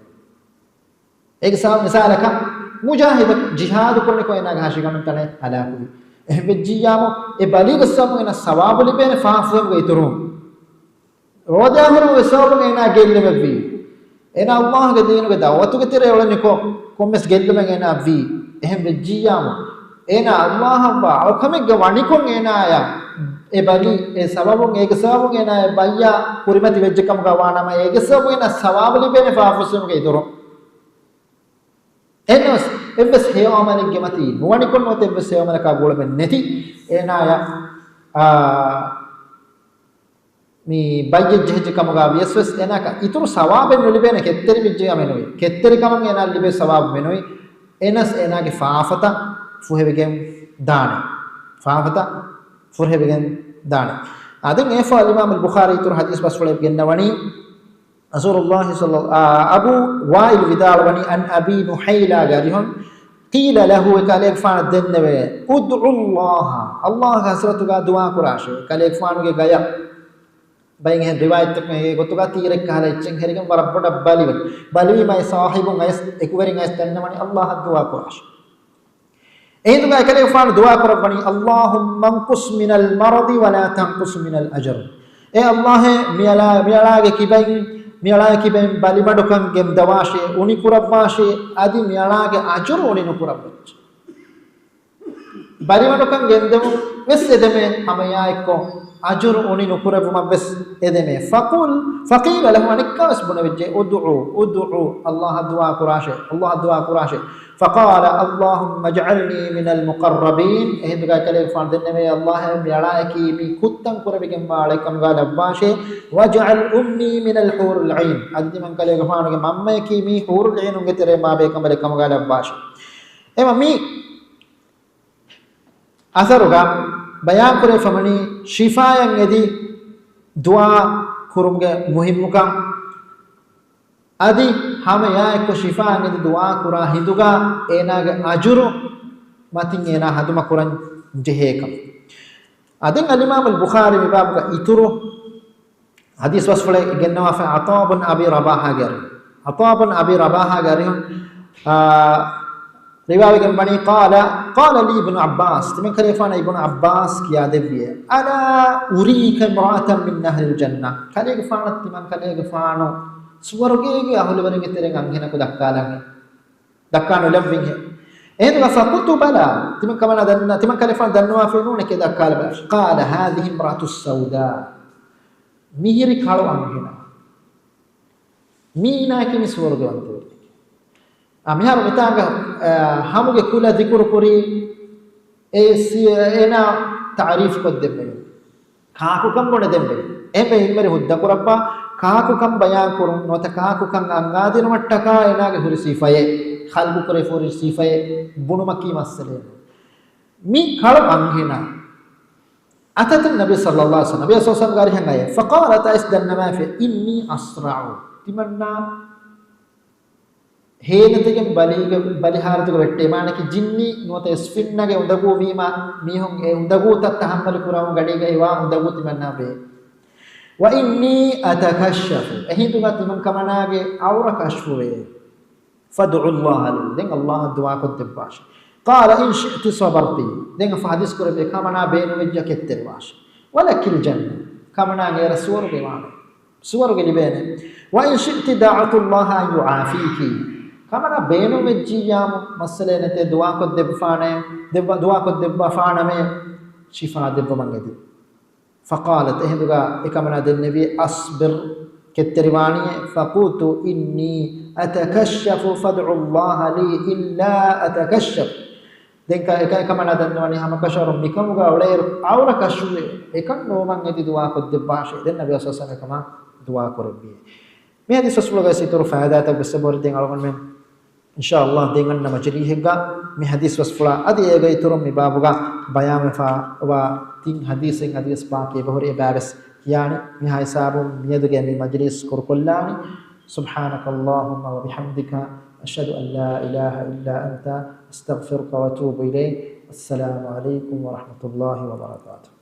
އޭގެ ސަބަބު މިސާލަކަށް، މުޖާހިދަކު ޖިހާދު ކުރަނިކޮށް އޭނާގެ ހަށިގަނޑުން ތަނެއް ހަލާކުވި. އެހެން ވެއްޖިއްޔާމު، އެ ބަލީގެ ސަބަބުން އޭނަ ސަވާބު ލިބޭނެ ފާފަ ފުހެވުމުގެ އިތުރުން. ރޯދަ އަހުރު ވެސް ސަބަބުން އޭނާ ގެއްލުމެއްވީ. އޭނާ ﷲގެ ދީނުގެ ދަޢުވަތުގެ ތެރޭ އުޅެނިކޮށް، ކޮންމެސް ގެއްލުމެއް އޭނާއަށްވީ. އެހެން ވެއްޖިއްޔާމު، އޭނާ ﷲއަށްވާ އަޅުކަމެއްގެ ވަނިކޮށް އޭނާޔަށް އެ ބަލި، އެ ސަބަބުން، އޭގެ ސަބަބުން އޭނާ އެ ބައްޔާ ކުރިމަތި ވެއްޖެ ކަމުގަ ވާނަމަ، އޭގެ ސަބަބުން އޭނާ ސަވާބު ލިބޭނެ ފާފަ ފުއްސުމުގެ އިތުރުން. އެހެނަސް، އެއްވެސް ހެޔޮ ޢަމަލެއްގެ މަތީ ނުވަނިކޮށް ނުވަތަ އެއްވެސް ހެޔޮ ޢަމަލަކާ ގުޅުމެއް ނެތި އޭނާޔަށް، އާ، މި ބައްޔެއް ޖެހިއްޖެ ކަމުގަ ވިޔަސް ވެސް އޭނާއަކަށް އިތުރު ސަވާބެއް ނުލިބޭނެ ކެތްތެރިވެއްޖެ އަމެއް ނުވި. ކެތްތެރިކަމަށް އޭނާ ލިބޭ ސަވާބު މެނުވި. އެހެނަސް އޭނާގެ ފާފަތައް ފުހެވިގެން ދާނެ. ފާފަތައް ފުހެވިގެން ދާނެ. އާދެން އެފަ އަލްއިމާމު ބުޚާރީ އިތުރު ޙަދީޘް ބަސްފުޅެއް ގެންނަވަނީ. ރަސޫލުﷲ ޞައްލަ-، އާ، އަބޫ ވާއިލް ވިދާޅުވަނީ، އަން އަބީ ނުހައިލާގެ އަރިހުން، ޤީލަ ލަހޫ، އެކަލޭގެފާނަށް ދެންނެވޭ، އުދްޢުﷲ، ﷲގެ ޙަޟްރަތުގަ ދުޢާ ކުރާށޭ. އެކަލޭގެފާނުގެ ގަޔަށް ބައެއް އެހެން ރިވާޔަތްތަކުން އެ ގޮތުގަ ތީރެއް ކަހަލަ އެއްޗެއް ހެރިގެން ވަރަށް ބޮޑަށް ބަލިވެ. ބަލިވީމަ އެ ސާހިބުން އައިސް، އެކުވެރިން އައިސް ދެންނެވަނީ ﷲއަށް ދުޢާ ކުރާށޭ. އެހިނދުގަ އެކަލޭގެފާނު ދުޢާ ކުރައްވަނީ، اللهم انقص من المرض ولا تنقص من الأجر. އޭ ﷲ، މިއަޅާ، މިއަޅާގެ ކިބައިން، މިއަޅާގެ ކިބައިން ބަލިމަޑުކަން ގެންދަވާށޭ، އުނިކުރައްވާށޭ، އަދި މިއަޅާގެ އަޖުރު އުނި ނުކުރައްވައްޗޭ. ބަލިމަޑުކަން ގެންދެވުން ވެސް އެދެމޭ، ހަމައެއާއެއްކޮށް އަޖުރު އުނި ނުކުރެއްވުމަށް ވެސް އެދެމޭ. فقل، فقيل له، އަނެއްކާ ވެސް ބުނެވިއްޖެ، ادعوا، ادعوا، ﷲއަށް ދުޢާ ކުރާށޭ، ﷲއަށް ދުޢާ ކުރާށޭ. فقال، اللهم اجعلني من المقربين. އެހިނދުގަ އެކަލޭގެފާނު ދެންނެވޭ، ﷲ، މިއަޅާއަކީ މި ކުށްތަން ކުރެވިގެންވާ އަޅެއް ކަމުގަ ލައްވާށޭ. واجعل أمي من الحور العين. އަދި ތިމަން ކަލޭގެފާނުގެ މަންމަޔަކީ މި ޙޫރުލް ޢީނުންގެ ތެރޭ މާބެހޭ ކަނބަލެއް ކަމުގަ ލައްވާށޭ. އެމަ މި އަސަރުގަ ބަޔާންކުރެވިފަ ވަނީ ޝިފާއަށް އެދި ދުޢާ ކުރުމުގެ މުހިއްމުކަން. އަދި ހަމަ އެއާއެކު ޝިފާއަށް އެދި ދުޢާ ކުރާ ހިނދުގަ އޭނާގެ އަޖުރު މަތިން އޭނާ ހަނދުމަ ކުރަން ޖެހޭކަން. އަދި އަލްއިމާމުލް ބުޚާރީ މި ބާބުގަ އިތުރު ޙަދީޘް ބަސްފުޅެއް ގެންނަވާފަ ޢަޠާ ބިން އަބީ ރަބާޙާގެ އަރިހުން. ޢަޠާ ބިން އަބީ ރަބާޙާގެ އަރިހުން، އާ، ރިވާވެގެން ވަނީ، قال، قال لي ابن عباس، ތިމަން ކަލޭގެފާނަށް އިބްނު ޢައްބާސް ކިޔާދެއްވިއޭ، ألا أريك امرأة من أهل الجنة، ކަލޭގެފާނަށް ތިމަން ކަލޭގެފާނު ސުވަރުގޭގެ އަހުލުވެރިންގެ ތެރެއިން އަންހެނަކު ދައްކާލަން ހެއް؟ ދައްކާ ނުލައްވިން ހެއް؟ އެހިނދުގަ فقلت بلى، ތިމަން ކަމަނާ ދަންނަ، ތިމަން ކަލޭފާނު ދަންނަވާފައި ނޫނެކޭ ދައްކާލަބަލަ. قال هذه امرأة سوداء، މިހިރި ކަޅު އަންހެނާ. މީނާއަކީ މި ސުވަރުގެވަންތަވެރިއެކޭ. އާ، މިހާރު މިތާނގަ، އާ، ހަމުގެ ކުލަ ޛިކުރު ކުރީ، އެ ސި-، އޭނާ ތަޢުރީފު ކޮށްދެއްވެވެ. ކާކުކަން ބުނެދެންވެ. އެންމެ އިންމެރި ހުއްދަ ކުރައްވާ، ކާކުކަން ބަޔާން ކުރުން ނުވަތަ ކާކުކަން އަންގާދިނުމަށްޓަކާ އޭނާގެ ހުރި ސިފައެއް، ޚަލްޤު ކުރެފަ ހުރި ސިފައެއް ބުނުމަކީ މައްސަލައެއް. މި ކަޅު އަންހެނާ. أتت النبي صلى الله عليه وسلم، ނަބިއްޔާ ޞައްލައްލާހު ޢަލައިހި ވަސައްލަމް ގާރިހަން އައޭ. فقالت، އައިސް ދަންނަވާފި، إني أصرع، ތިމަންނާ ހޭލަތިގެން ބަލީގެ، ބަލި ހާލަތުގަ ވެއްޓޭ. މާނައަކީ ޖިންނި ނުވަތަ އެސްފިންނަގެ އުނދަގޫ ވީމަ، މީހުން އެ އުނދަގޫތައް ތަޙައްމަލު ކުރަމުން ގަޑީގައި ވާ އުނދަގޫ ތިމަންނާ ވޭ. وإني أتكشف، އެހިނދުގަ ތިމަން ކަމަނާގެ އައުރަ ކަޝްފުވޭ. فادعوا الله لي، ދެން ﷲ އަށް ދުޢާކޮށްދެއްވާށި. قال إن شئت صبرت، ދެން އަފަ ޙަދީޘް ކުރެއްވި ކަމަނާ ބޭނުންވެއްޖެ ކެތްތެރިވާށި. ولك الجنة، ކަމަނާ އޭރަށް ސުވަރުގެ ވާނެ. ސުވަރުގެ ލިބޭނެ. وإن شئت دعوت الله أن يعافيك، ކަމަނާ ބޭނުންވެއްޖިއްޔާމު މައްސަލައެއް ނެތޭ ދުޢާކޮށްދެއްވާނެ، ދެއްވާ، ދުޢާކޮށްދެއްވާފާނަމޭ ޝިފާ ދެއްވަމަށް އެދި. فقالت، އެހިނދުގަ އެކަމަނާ ދެންނެވި، أصبر، ކެތްތެރިވާނީއޭ. فقلت إني أتكشف فادعوا الله لي إلا أتكشف. ދެން ކަ-، އެކަ-، އެކަމަނާ ދަންނަވަނީ ހަމަކަށަވަރުން މިކަމުގަ އުޅޭއިރު އައުރަ ކަޝްފުވޭ، އެކަން ނުވުމަށް އެދި ދުޢާކޮށްދެއްވާށޭ. ދެން ނަބީ ޞައްލަﷲު ޢަލައިހި ވަސައްލަމަ ދުޢާކުރެއްވިއޭ. މި ޙަދީޘް ބަސްފުޅުގައި އިތުރު ފައިދާތައް ވެސް އެބަހުރި. ދެން އަޅުގަނޑުމެން އިންޝާﷲ ދެން އަންނަ މަޖިލީހެއްގަ މި ޙަދީޘް ބަސްފުޅާ އަދި އޭގެ އިތުރުން މި ބާބުގަ ބަޔާންވެފަ ވާ ތިން ޙަދީޘެއް އަދިވެސް ބާކީ އެބަހުރި އެބައިވެސް ކިޔާނީ. މިހާ ހިސާބުން މިއަދުގެ މި މަޖިލީސް ކުރުކޮށްލާނީ. سبحانك اللهم وبحمدك، أشهد أن لا إله إلا أنت، أستغفرك وأتوب إليك. السلام عليكم ورحمة الله وبركاته.